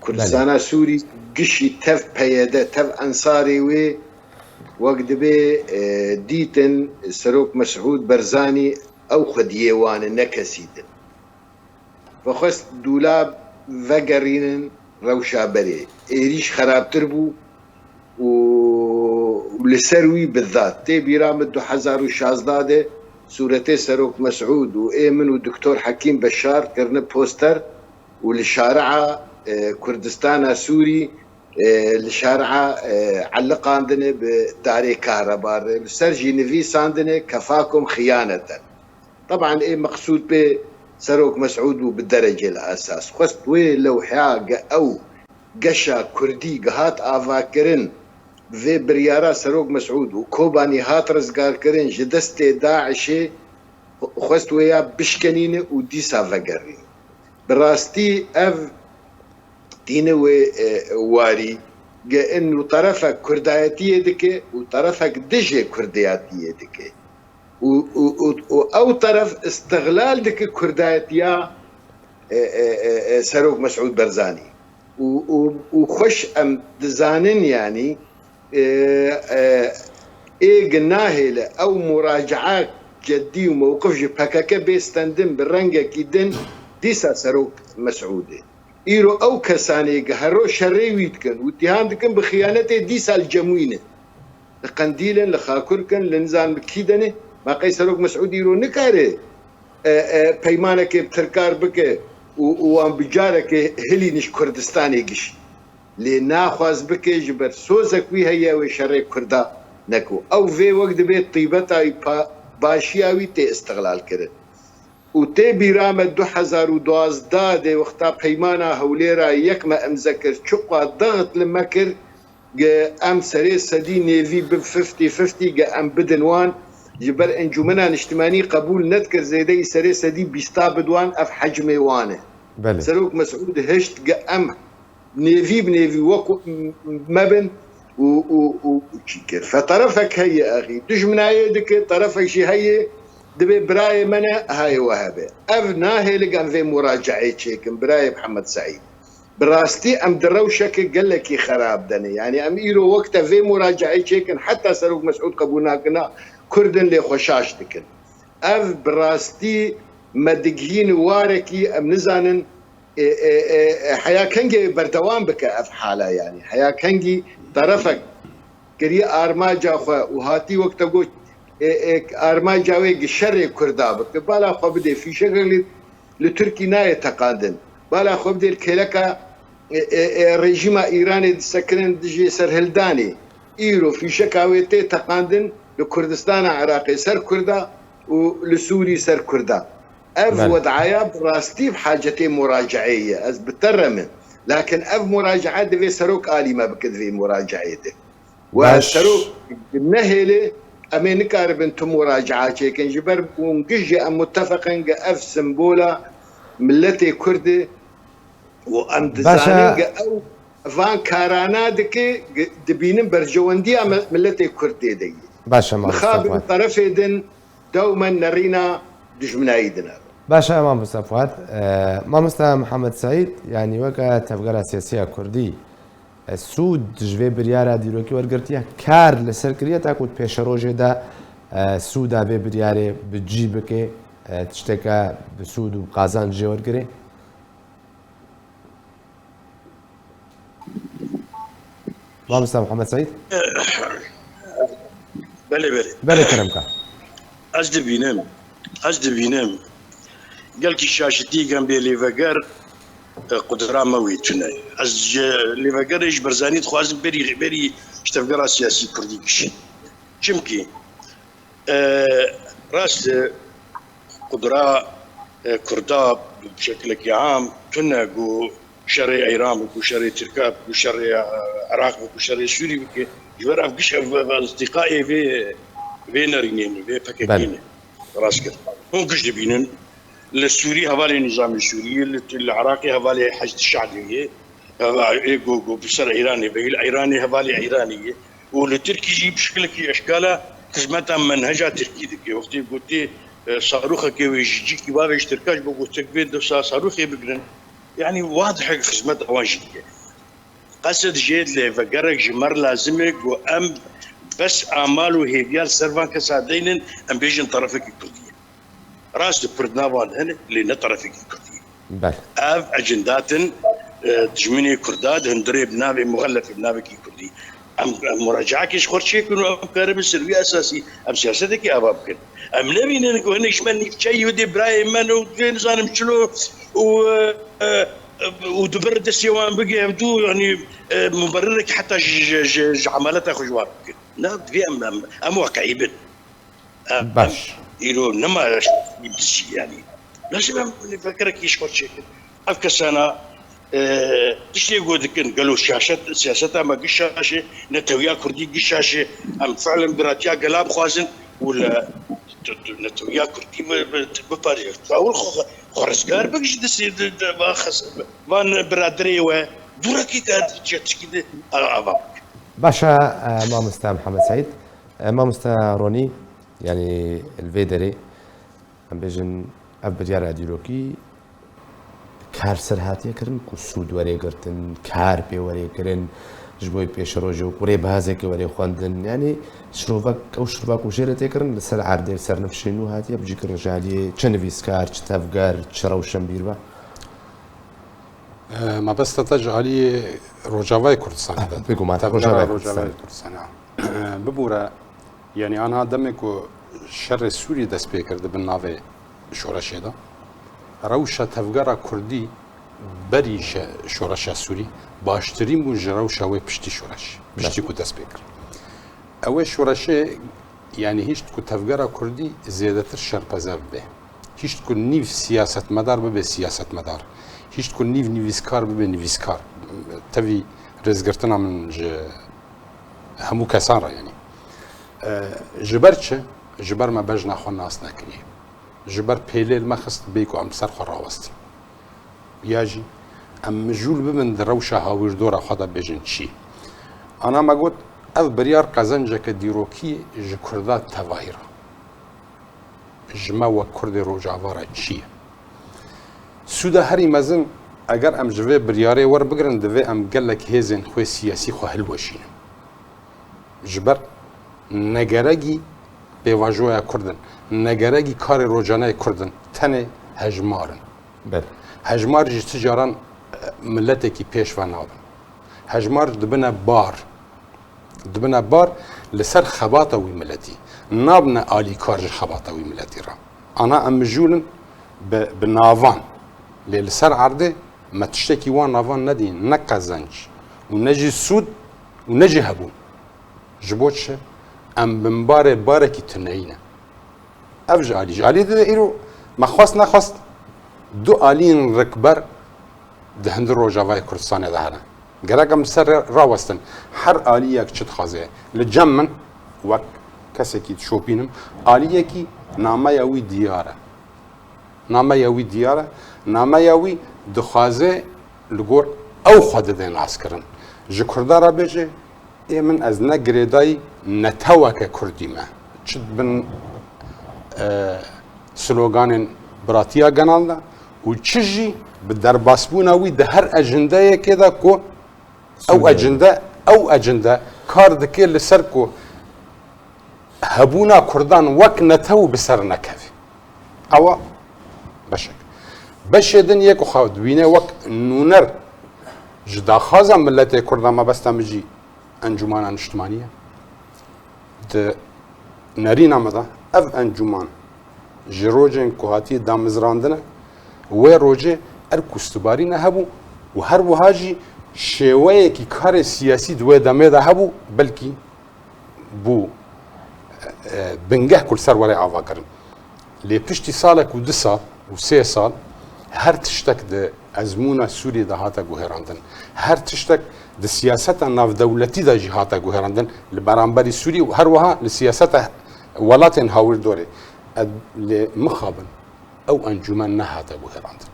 Kurdistana Sûrî gişî tev P Y D, tev ensarê wê wek dibê, e, dîtin Serok Mesûd Barzanî ew xwediyê wan e, ne kesî din. Vexwest dûla vegerînin rewşa berê. Êrîş xerabtir bû û, û li ser wî bidat. Tê bîra min du hezar û şazdeh de sûretê Serok Mesûd û ê min û Doktor Hekîm Beşar kirine poster û li şaria, e, Kurdistana Sûrî, e, li şaria, e, eliqandine bi tarê kahreba re. Li ser jî nivîsandine kefakum xiyaneten. Teban ê meqsûd pê Serok Mesûd bû bi derecê li esas. Xwest wê lewheya ge ew geşa Kurdî gihat avakirin, bi vê biryara Serok Mesûd û Kobanî hat rizgarkirin ji destê DAIŞê, xwest wê ya bişkenîne û dîsa vegerîne. Bi rastî ev tîne wê, e, warî, ge in û terefek kurdayetiyê dike û terefek dijê kurdayetiyê dike. Û, û, û, û ew teref îstixlal dike kurdayetiya, e, e, e, e, Serok Mesûd Barzanî. Û, û, û xweş em dizanin, yanî, e, e, êg nahêle ew muracaa ceddî û mewqif ji P K K bê stendin bi rengekî din dîsa Serok Mesûdê. Îro ew kesanê ge hero şerê wî dikin û îtîham dikin bi xiyanetê dîsa li cem wî ne. Li Qendîl in, li Xakurk in, li nizan bi kî de ne. Ma qey Serok Mesûd îro nikare, e, e, peymanekê bi Tirkar bike û, û wan bi carekê hilîne ji Kurdistanê gişî. Lê naxwaz bike ji ber sozek wî heye wê şerê Kurda neko. Ew vê wek dibê tîbeta wî pa-, başiya wî tê îstixlal kirin. Û tê bîra me du hezar û duwazdeh de wexta peymana Hewlêra yek me imze kir, çiqwa dexit li me kir, ge em serê sedî nêvî bi fifty fifty ge em bidin wan, ji ber Encûmena Niştimanî qebûl nedikir zêdeyî serê sedî bîsta bidwan, ev hecmê wan e. Belê. Serok Mesûd hişt ge em nêvî bi nêvî wek me bin û, û, û çî kir. Fe terefek heye exî, dijminayê dike, terefek jî heye, dibê birayê me ne, hayê we hebe. Ev nahêle ge em vê muracaeyê çêkin, birayê Mihemed Seîd. Bi rastî em di rewşeke gelekî xerab de ne. Yanî em îro wek te vê muracaeyê çêkin, heta Serok Mesûd qebûl nakina, Kurd in lê xwe şaş dikin. Ev bi rastî me digihîn warekî em nizanin, e, e, e, e, heya kengê berdewam bike ev hala yanî. Heya kengî terefek kiriye armanca xwe û hatî wek te got, e, e, armanca wê gi şerê Kurda bike. Bala xwe bidê fîşekek li, li Tirkî nayê teqandin. Bala xwe bidê li kêleka, e, e, e, rejîma Îranê disekirin dijî serhildanê. Îro fîşeka wê tê teqandin li Kurdistana Iraqê ser Kurda û li Sûrî ser Kurda. Ev Belê. wedaya bi rastî bi hacetê muracaeyê ye. Ez bi te re me. Lakin ev muracaa divê serok alî me bike di vê muracaeyê de. We Baş. serok nehêlê, em ê nikaribin tu muracaa çêkin. Ji ber hûn giş jî em muttefeq in ge ev simbola miletê Kurd e û em Baş e. dizanin ge ew van karana dike, ge dibînin berjewendiya me-, miletê Kurd tê de ye. Baş e, mamoste Mixabin Fuat. terefê din dewmen nerîna dijminayî din e. Baş e, mamoste Fuat. E, mamoste Mihemed Seîd, yanî weke tevgera siyasiya Kurdî, e, sûd ji vê biryara dîrokî wergirtiye, kar li ser kiriye, ta ku di pêşerojê de, e, sûda vê biryarê bi cî bike, e, tişteke bi sûd û qazanc jê wergirê? Mamosta Mihemed Seîd? Belê, belê. Belê, kerem ka. Ez dibînim, ez dibînim. Gelkî şaşitî gem bê lêveger, e, qudra me wê tune. Ez ji lêvegerê ji Barzanî dixwazim berî, berî ji tevgera siyasî Kurdî kişî. Çimkî, e, rast e, qudra, e, Kurda bi şekilekî am tune ku şerê Îran bike, ku şerê Tirka bike, ku şerê, e, Iraq bike, ku şerê Sûrî bike. Ji ber ev giş, ev, ev, ev îltîqayê vê, vê nerînê ne, vê P K K Belê. ne. Rast kir. Hûn giş dibînin. Li Sûrî hevalê nîzamê Sûrî ye, li, li Iraqê hevalê Heşd Şe'bî ye. Heva-, ê ku, ku bi ser Îranê ve, li Îranê hevalê Îranê ye. Û li Tirkî jî bi şekilekî eşkala xizmeta menheca Tirkî dike. Wextê gotê, e, sarûxekê wê ji cîkî bavê ji Tirka ji bo gotek vê dewsa sarûxê bigirin. Yanî wadih e xizmeta wan jî dike. Qesid jê lêvegerek ji me re lazim e ku em bes amal û hêviya li ser van kesa deynin, em bêjin terefekî Kurdî ye. Rast e, Kurd nav wan hene, lê ne terefekî Kurdî ye. Belê. Ev ecindatin, e, dijminê Kurda di hundirê bi navê muxellefê bi navekî Kurdî. Em, em muracaekê ji xwe çêkin û em karibin ser wî esasî em siyasetekî ava bikin. Em nebînin ku hinek ji me nîvçeyî wê dê birayê me ne û dê nizanim çilo û, e, e, û di ber destê wan bigihevdû, yanî, e, muberrirek heta ji, ji, ji, ji emeleta xwe ji wan bikin. Na, divê em, em, em weqî bin. Em, Baş. em îro nema dijî, yanî. Lazim em nifekirekî ji xwe çêkin. Ev kesana, e, tiştê ku dikin, gelo siyaset, siyaseta me giş şaş e, netewiya Kurdî giş şaş e, em fiilen biratiya gela bixwazin û li tu, tu, netewiya Kurdî bi, bi, biparêze. Tu ewil xwe, xwe rizgar bik ji destê di, di, va xes-, van biraderê we, dûrekî te çetişkî di, a, ava bik. Baş e, e, mamoste Mihemed Seîd. E, mamoste Ronî, yanî li vê derê, em bêjin, ev biryara dîrokî kar ser hatiye kirin ku sûd were girtin, kar pê were kirin, ji bo pêşerojê û ku rêbazekê were xwendin. Yanî şirova-, ew şirova ku jê re tê kirin li ser erdê, li ser nifşê nû hatiye bicîkirin ji aliyê çi nivîskar, çi tevger, çi rewşenbîr be? E, mabesta te ji aliyê Rojavayê Kurdistanê de. Bêguman, Tevgera Rojavayê Rojavayê Kurdistanê. Kurdistanê, ha. Bibûre, yanî anha demê ku şerê Sûrî dest pê kir di bin navê şoreşê de, rewşa tevgera Kurdî berî şe-, şoreşa Sûrî baştirîn bû ji rewşa wê piştî şoreş, piştî Belê. ku dest pê kir. Ew ê şoreşê, yanî hişt ku tevgera Kurdî zêdetir şerpeze bibe. Hişt ku nîv siyasetmedar bibe siyasetmedar. Hişt ku nîv nivîskar bibe nivîskar. Tevî rêzgirtina min ji hemû kesan re, yanî. E, ji ber çi? Ji ber me bejna xwe nas nekiriye. Ji ber pêlê li me xist bê ku em li ser xwe rawestin. Ya jî em mijûl bibin di rewşa hawîrdora xwe de bêjin çi. Ana me got, ev biryar qezenceke dîrokî ji Kurda tevahî re. Ji me wek Kurdê Rojava re çi ye? Sûda herî mezin Eger em ji vê biryarê werbigirin, divê em gelek hêzên xwe siyasî xwe hilweşînin. Ji ber negeregî pêvajoya Kurd in, negeregî karê rocaneyê Kurd in, tenê hejmar in. Belê. Hejmar jî ti caran, e, miletekî pêş ve nabin. Hejmar dibine bar. Dibine bar li ser xebata wî miletî. Nabine alîkar ji xebata wî miletî re. Ana em mijûl in bi, bi navan. Lê li ser erdê me tiştekî wan navan nedîn, ne qezenc û ne jî sûd û ne jî hebûn. Ji bo çi? Em binbarê barekî tuneyî ne. Ev ji alî, ji alî de îro me xwest nexwest du aliyên rikber di hundir Rojavayê Kurdistanê de hene. Gerek em li ser rê rawestin. Her aliyek çi dixwaze? Li cem min, wek kesekî dişopînim, aliyekî nameya wî diyar e. Nameya wî diyar e. Nameya wî dixwaze li gor ew xwe dide naskirin. Ji Kurda re bêje, ê min ez ne girêdayî neteweke Kurdî me. Çi bin, e, sloganên biratiya genal de û çi jî bi derbasbûna wî di her ecindeyekê de ku ew Sûriye. Ecinde, ew ecinde kar dike li ser ku hebûna Kurdan wek netew bi ser nekeve. Ewa beşek. Beşê din yê ku xwe dibîne wek nûner ji daxwaza miletê Kurda, mabesta min jî Encûmana Niştimanî ye. Di nerîna me de ev encûman ji rocên ku hatiye damezrandine, wê rocê erk û sibarî ne hebû û her wiha jî şêweyekî karê siyasî di wê demê de hebû, belkî bû, e, bingeh ku li ser were avakirin. Lê piştî salek û du sal û sê sal her tiştek di ezmûna Sûriyê de hate guherandin. Her tiştek di siyaseta navdewletî de jî hate guherandin li beramberî Sûriyê û her wiha li siyaseta welatên hawirdorê. Ed-, lê mixabin ew encûmen nehate guherandin.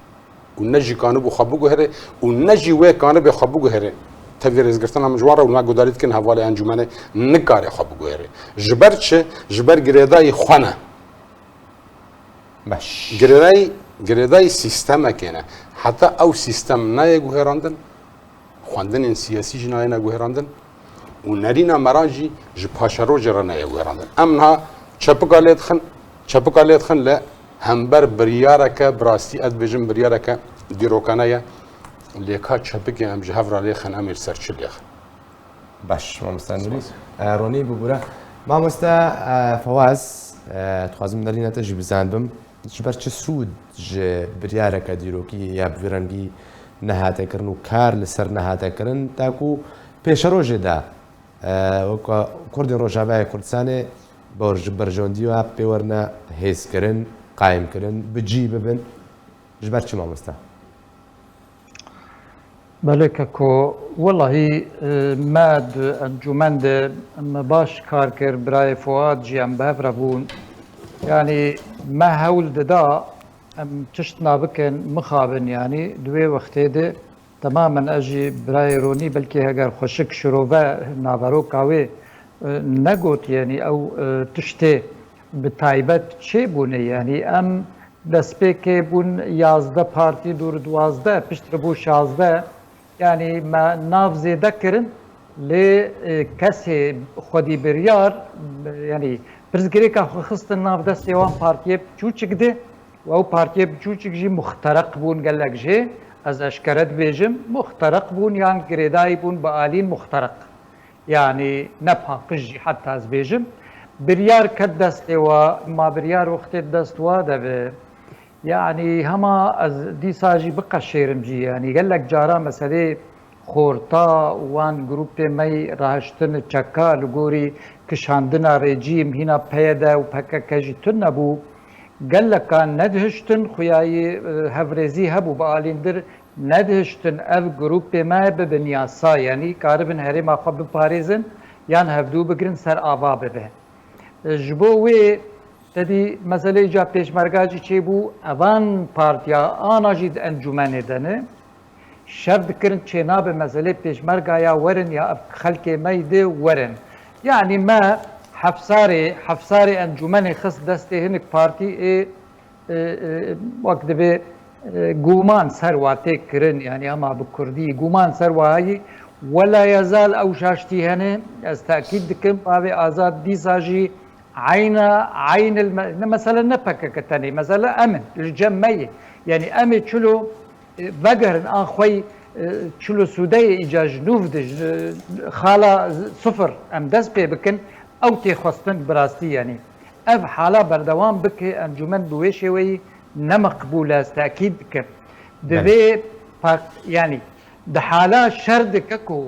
Û ne jî kanibû xwe biguhere û ne jî wê kanibê xwe biguhere. Tevî rêzgirtina min ji wan re û me gudarî dikin hevalê encûmenê nikare xwe biguhere. Ji ber çi? Ji ber girêdayî xwe ne. Baş. Girêdayî, girêdayî sîstemekê ne. Heta ew sîstem nayê guherandin, xwendinên siyasî jî nayêne guherandin û nerîna meran jî ji paşerojê re neyê guherandin. Em niha çepika lê dixin, çepika lê dixin li hember biryareke, bi rastî ez dibêjim biryareke dîrokane ye. Lê ka çepikê em ji hev re lê xin, em ê li ser çi lê xin? Baş, mamoste Nurî. Spas. E, Ronî bibûre. Mamoste, e, Fewaz, e, dixwazim nerîna te jî bizanibim. Ji ber çi sûd ji biryareke dîrokî ya bi vî rengî nehate kirin û kar li ser nehate kirin, ta ku pêşerojê de, e, weka Kurdên Rojavayê Kurdistanê ber-, berjewendiya pê werine hêzkirin, qayimkirin, bi cî bibin? Ji ber çi, mamoste? Belê keko, welahî, e, me di encûmen de me baş kar kir, birayê Fuad jî em bi hev re bûn. Yanî me hewl dida em tişt nabikin, mixabin, yanî di wê wextê de temamen ez jî birayê Ronî belkî heger xweşik şirove naveroka wê, e, negot, yanî ew, e, tiştê bi taybet çêbûne, yanî em Destpêkê bûn yazdeh partî, dûr duwazdeh, piştre bû şazdeh. Yanî me nav zêde kirin, lê, e, kesê xwedî biryar, e, yanî pirsgirêka xwe xistin nav destê wan partiyê biçûçik de û ew partiyê biçûçik jî muxtereq bûn gelek jê. Ez eşkere dibêjim, muxtereq bûn yan girêdayî bûn bi alîn muxtereq. Yanî ne paqij jî heta ez bêjim. Biryar ket destê we, ma biryar wextê dest we de be. Yanî hema ez dîsa jî biqeşêrim jî. Yanî gelek cara meselê xorta wan grûpê me yî rahiştin çeka li gorî kişandina rejîm hîna P Y D û P K K jî tune bû. Geleka nedihiştin xuyayî, e, hevrêzî hebû bi alîndir. Nedihiştin ev grûpê me bibin yasa, yanî karibin herêma xwe biparêzin yan hevdû bigirin ser ava bibe. Ji bo wê te dî meselê îca pêşmerga jî çêbû, evan partiya ana jî di encûmenê de ne. Şer dikirin çênabe meselê pêşmerga ya werin ya ev xelkê me yî de werin. Yanî me hefsarê, hefsarê encûmenê xist destê hinik partî ê e, e, wek divê e, guman ser wa tê kirin, yanî hema bi kurdî, guman ser wa heyî, wela yezal ew şaştî hene, ez tekîd dikim, bavê Azad dîsa jî eyna, eynil me-, ne mesele ne P K K tenê, mesele em in, li cem me ye. Yanî em ê çilo, e, vegerin an xwe yî, e, çilo sûdeyê îca ji nû de, ji xala sifir em dest pê bikin, ew tê xwestin bi rastî, yanî ev hala berdewam bike, encûmen bi wê şêweyî ne meqbûl e, ez tekîd dikim. Belê. Divê pa-, yanî di hala şer de keko,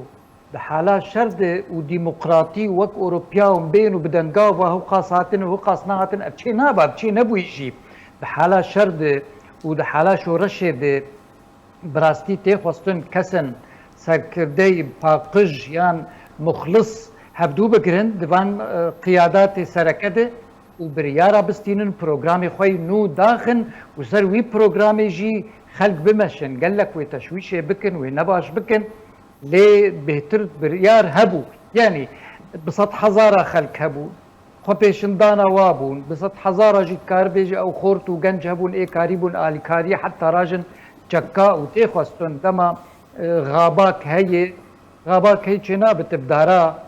di hala şer de û demokratî wek Ewropiya hûn bên û bi denga ve hewqas hatin û hewqas nehatin, ev çê naba, ev çê nebûyî jî. Di hala şer de û di hala şoreşê de bi rastî tê xwestin kesên serkirdeyî paqij yan muxlis hevdû bigirin di van, e, qiyadatê sereke de û biryara bistînin, programê xwe yî nû daxin û ser wî programê jî xelk bimeşin, gelek wê teşwîşê bikin, wê nebaş bikin, lê bêhtir biryar hebû. Yanî bi sed hezara xelk hebû, xwepêşindana wa bûn, bi sed hezara jî dikaribêje ew xort û genc hebûn, ê karîbûn alîkariyê heta rajin çeka û tê xwestin dema, e, xabak heye, xabak heye çê nabe, tu bi dara,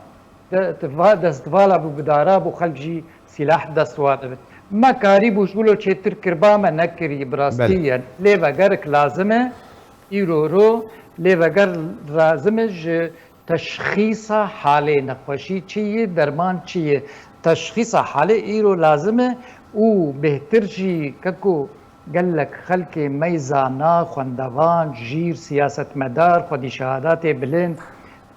de-, tu va-, destvala bû bi dara bû, xelk jî sîlah dest wa dibit. Me karîbû ji wilo çêtir kirba me nekirî, bi rastî Belê. ye. Lê vegerik lazim e, îro ro lê veger lazim e ji teşxîsa halê nexweşî çi ye, derman çi ye. Teşxîsa halê îro lazim e û bêhtir jî keko gelek xelkê me yî zana, xwendevan, jîr, siyasetmedar, xwedî şehadatê bilind,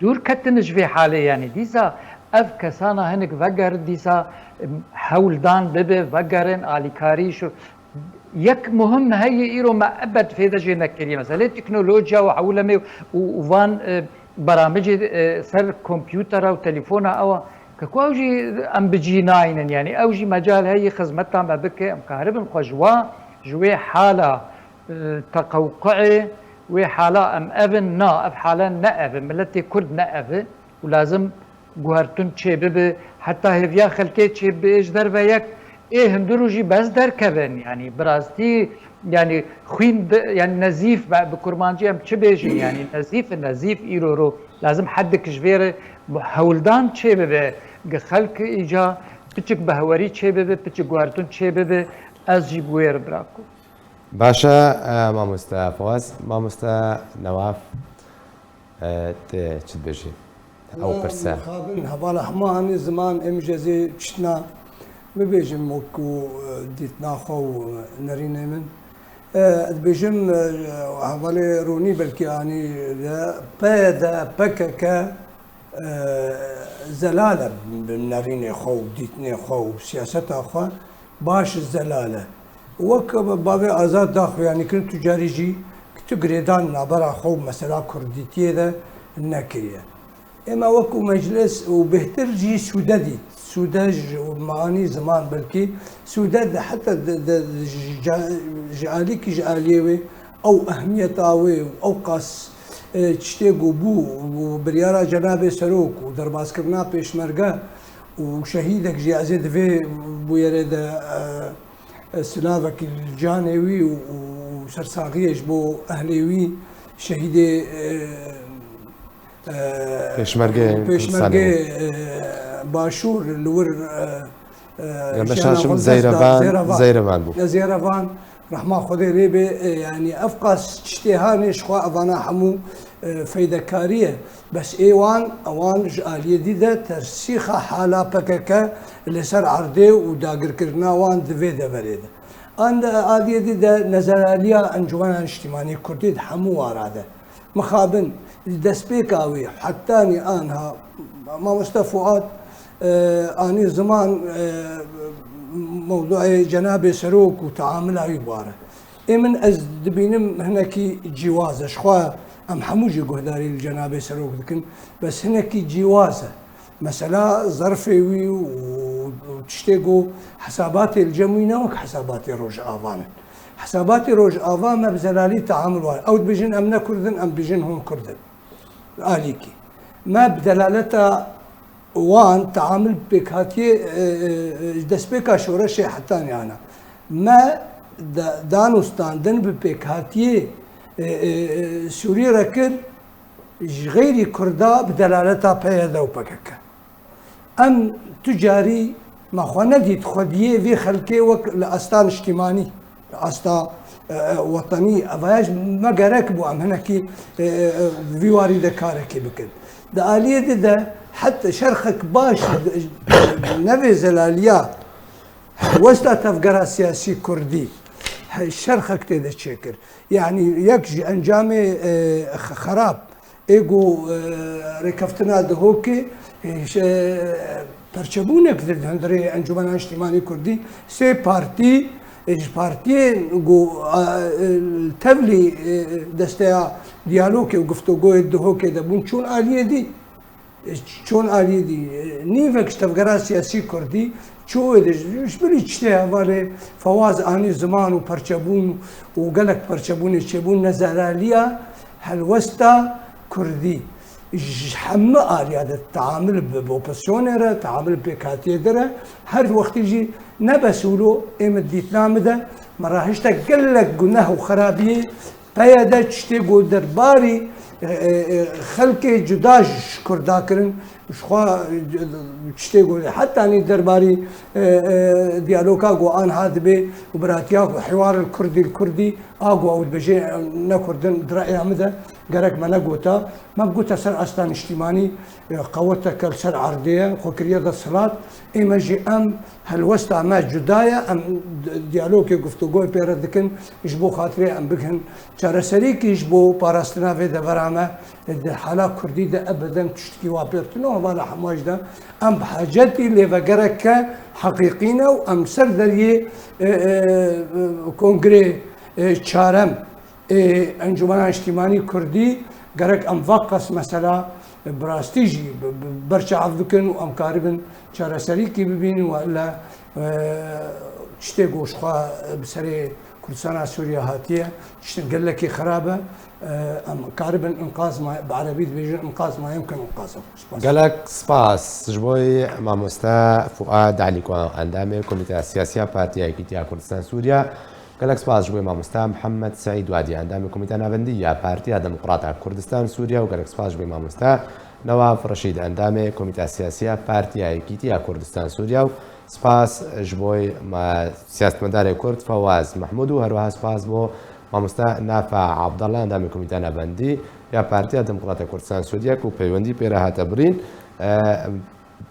dûr ketin ji vê halê, yanî dîsa ev kesana hinek vegerin, dîsa, em, hewldan bibe, vegerin, alîkarî şu, yek muhim heye îro me ebed fêde jê nekiriye. Meselê teknolojiya û hewlemê û, û van, e, beramicê, e, ser komputera û telefona ew a, keko ew jî em bi cî naynin, yanî ew jî mecal heye xizmeta me bike, em karibin xwe ji wa, ji wê hala, e, teqewqûê wê hala em ev in, na, ev hala ne ev in, miletê Kurd ne ev e û lazim guhertin çêbibe, heta hêviya xelkê çêbibe, ê ji derve yek, ê hundir û jî bes derkevin, yanî bi rastî, yanî xwîn di-, yanî nezîf be, bi kurmancî em çi bêjin, yanî nezîf e, nezîf îro ro. Lazim hedik ji vê re hewldan çêbibe, gi xelk îca piçik behwerî çêbibe, piçik guhertin çêbibe, ez jî bi wê re birakim. Baş e, e, mamoste Fawaz, mamoste Newaf, e, te çi dibêjî? Ew pirse. Mixabin, hevala hema hanî ziman em ji ez ê çitna bibêjim wekû, e, dîtina xwe û nerînê min. E, dibêjim, e, hevalê Rûnî belkî anî de P D, P K K, e, zelal e bi nerînê xwe û dîtinê xwe û siyaseta xwe baş zelal e. Wek bavê Azad daxuyanî kirin, tu carî jî tu girêdan nabera xwe û mesela kurdîtiyê de nekiriye. Ême wekû meclis û bêhtir jî Sûde dît. Sûde ji, û me anî ziman belkî, Sûde de heta de, de, ji ca-, ji alîkî ji aliyê wê ew ehmiyeta wê û ew qas, e, tiştê ku bû û biryara Cenabê Serok û derbazkirina Pêşmerge û şehîdek jî ez ê di vê bûyerê de, e, e, silavekî li canê wî û, û sersaxiyê ji bo ehlê wî şehîdê, e, e, Pêşmergê Pêşmergê, Kurdistanê bû. E, Başûr li wir, e, e, Yanlış jiyana anlaşılmasın, xwe dest da. Zeyrevan, Zeyrevan. Zeyrevan bû. Ya Zeyrevan, rehma Xwedê lê bê, e, yanî ev qas tiştê hanê ji xwe evana hemû, e, feydekarî ye. Bes ê wan, ewan ji aliyê dî de tersîxa hala P K K li ser erdê û dagirkirina wan di vê deverê de. An di aliyê dî de nezeraliya Encûmena Niştimanî Kurdî di hemû wara de. Mixabin, di destpêka wî hetanî anha Mamoste Fuat, e, anî ziman, e, mewduê Cenabê Serok û teamila wî ware. Ê min ez dibînim hinekî cîwaz e. Ji xwe em hemû jî guhdarî li Cenabê Serok dikin, bes hinekî cîwaz e. Mesela zerfê wî û, û tiştê ku hesabatê li cem wî ne wek hesabatê Rojava ne. Hesabatê Rojava me bi zelalî teamul ware. Ew dibêjin em ne Kurd in, em dibêjin hûn Kurd in. Alîkî. Me bi delaleta wan teamul pêk hatiye, e, e, e, ji destpêka şoreşê hetanî ana. Me da-, danûstandin bi pêkhatiyê, e, e, e, Sûrî re kir, ji xeyrî Kurda bi delaleta P Y D û P K K. Em tu carî me xwe nedît xwediyê vê xelkê wek li asta niştîmanî, li asta, e, e, wetenî. Evaya ji me gerek bû em hinekî, e, e, e, vî warî de karekê bikin. Di aliyê di de heta şerxek baş, nevê zelaliya helwesta tevgera siyasî kurdî, he, şerxek tê de çêkir. Yanî yek ji encamê, e, xe-, xerab ê ku, e, rêkeftina Dihokê, e, ş-, e, perçebûnek di hundirê Encûmena Niştîmanî Kurdî, sê partî, e, ji partiyên ku, e, e, tevlî, e, desteya diyalogê û guftûgoyê Dihokê de bûn, çûn aliyê dî. E, çûn aliyê dî. E, nîvek ji tevgera siyasî kurdî çû wê de ji, ji bilî çi tê hevalê Fewaz anî ziman û perçebûn û gelek perçebûnê çêbûn, nezelaliya helwesta kurdî. Ji hemî aliya de teamil bi, bi opozisyonê re, teamil bi pêkhatiyê de re, her wextî jî ne bes wilo ê min dîtina min de, me rahişte gelek guneh û xerabiyê P Y D tiştê ku derbarî, e, e, e, xelkê cuda ji, ji Kurda kirin, jixwe, e, tiştê ku hetanî derbarî, e, e, diyaloga ku anha dibe û biratiya ku hiwar li Kurdî li Kurdî, a ku ew dibêje, e, ne Kurd in, di re'ya min de gerek me negota. Me bigota ser asta niştîmanî, e, qeweteke li ser erdê ye, xwe kiriye desthilat. Ê me jî em helwesta me cuda ye, em di-, diyalogê, guftûgoyê pê re dikin, ji bo xatirê em bigihin çareserîkî ji bo parastina vê devera me. Di hala kurdî de ebeden tiştekî wa pêr tune, hevala hemû jî de em bi hacetî lêvegereke heqîqî ne û em ser deriyê, e, e, e, kongrê, e, çarem ê Encûmena Niştîmanî Kurdî gerek em vaqas mesela bi rastî jî bi, bi, berçav bikin û em karibin çareserîkî bibînin, wela, e, tiştê ku ji xwe bi serê Kurdistana Sûriye hatiye, tiştin gelekî xirab e. E, em karibin înqaz ma-, bi erebî dibêjin înqaz ma yumkin înqaza. Spas. Gelek spas ji bo mamoste Fuad Elîko, endamê Komîteya Siyasî ya Partiya Yekîtiya Kurdistan Sûriye. Gelek spas ji bo mamoste Mihemed Seîd Wadî, endamê Komîteya Navendî ya Partiya Demokrata Kurdistan Sûriye û gelek spas ji bo mamoste Newaf Reşîd, endamê Komîteya Siyasî ya Partiya Yekîtiya Kurdistan Sûriye û spas ji bo ma-, siyasetmedarê Kurd Fewaz Mehmûd û herweha spas bo mamoste Nafa Abdallah, endamê Komîteya Navendî ya Partiya Demokrata Kurdistan Sûriye ku peywendî pê re hate birîn. E,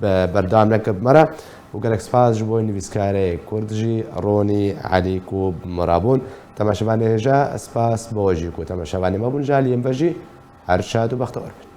be-, berdewam nekir bi me re. Û gelek spas ji bo nivîskarê Kurd jî Ronî Elî ku bi me re bûn. Temaşevanê hêja, spas bo we jî ku temaşevanê me bûn. Ji aliyê me ve jî her şad û bextewar bin.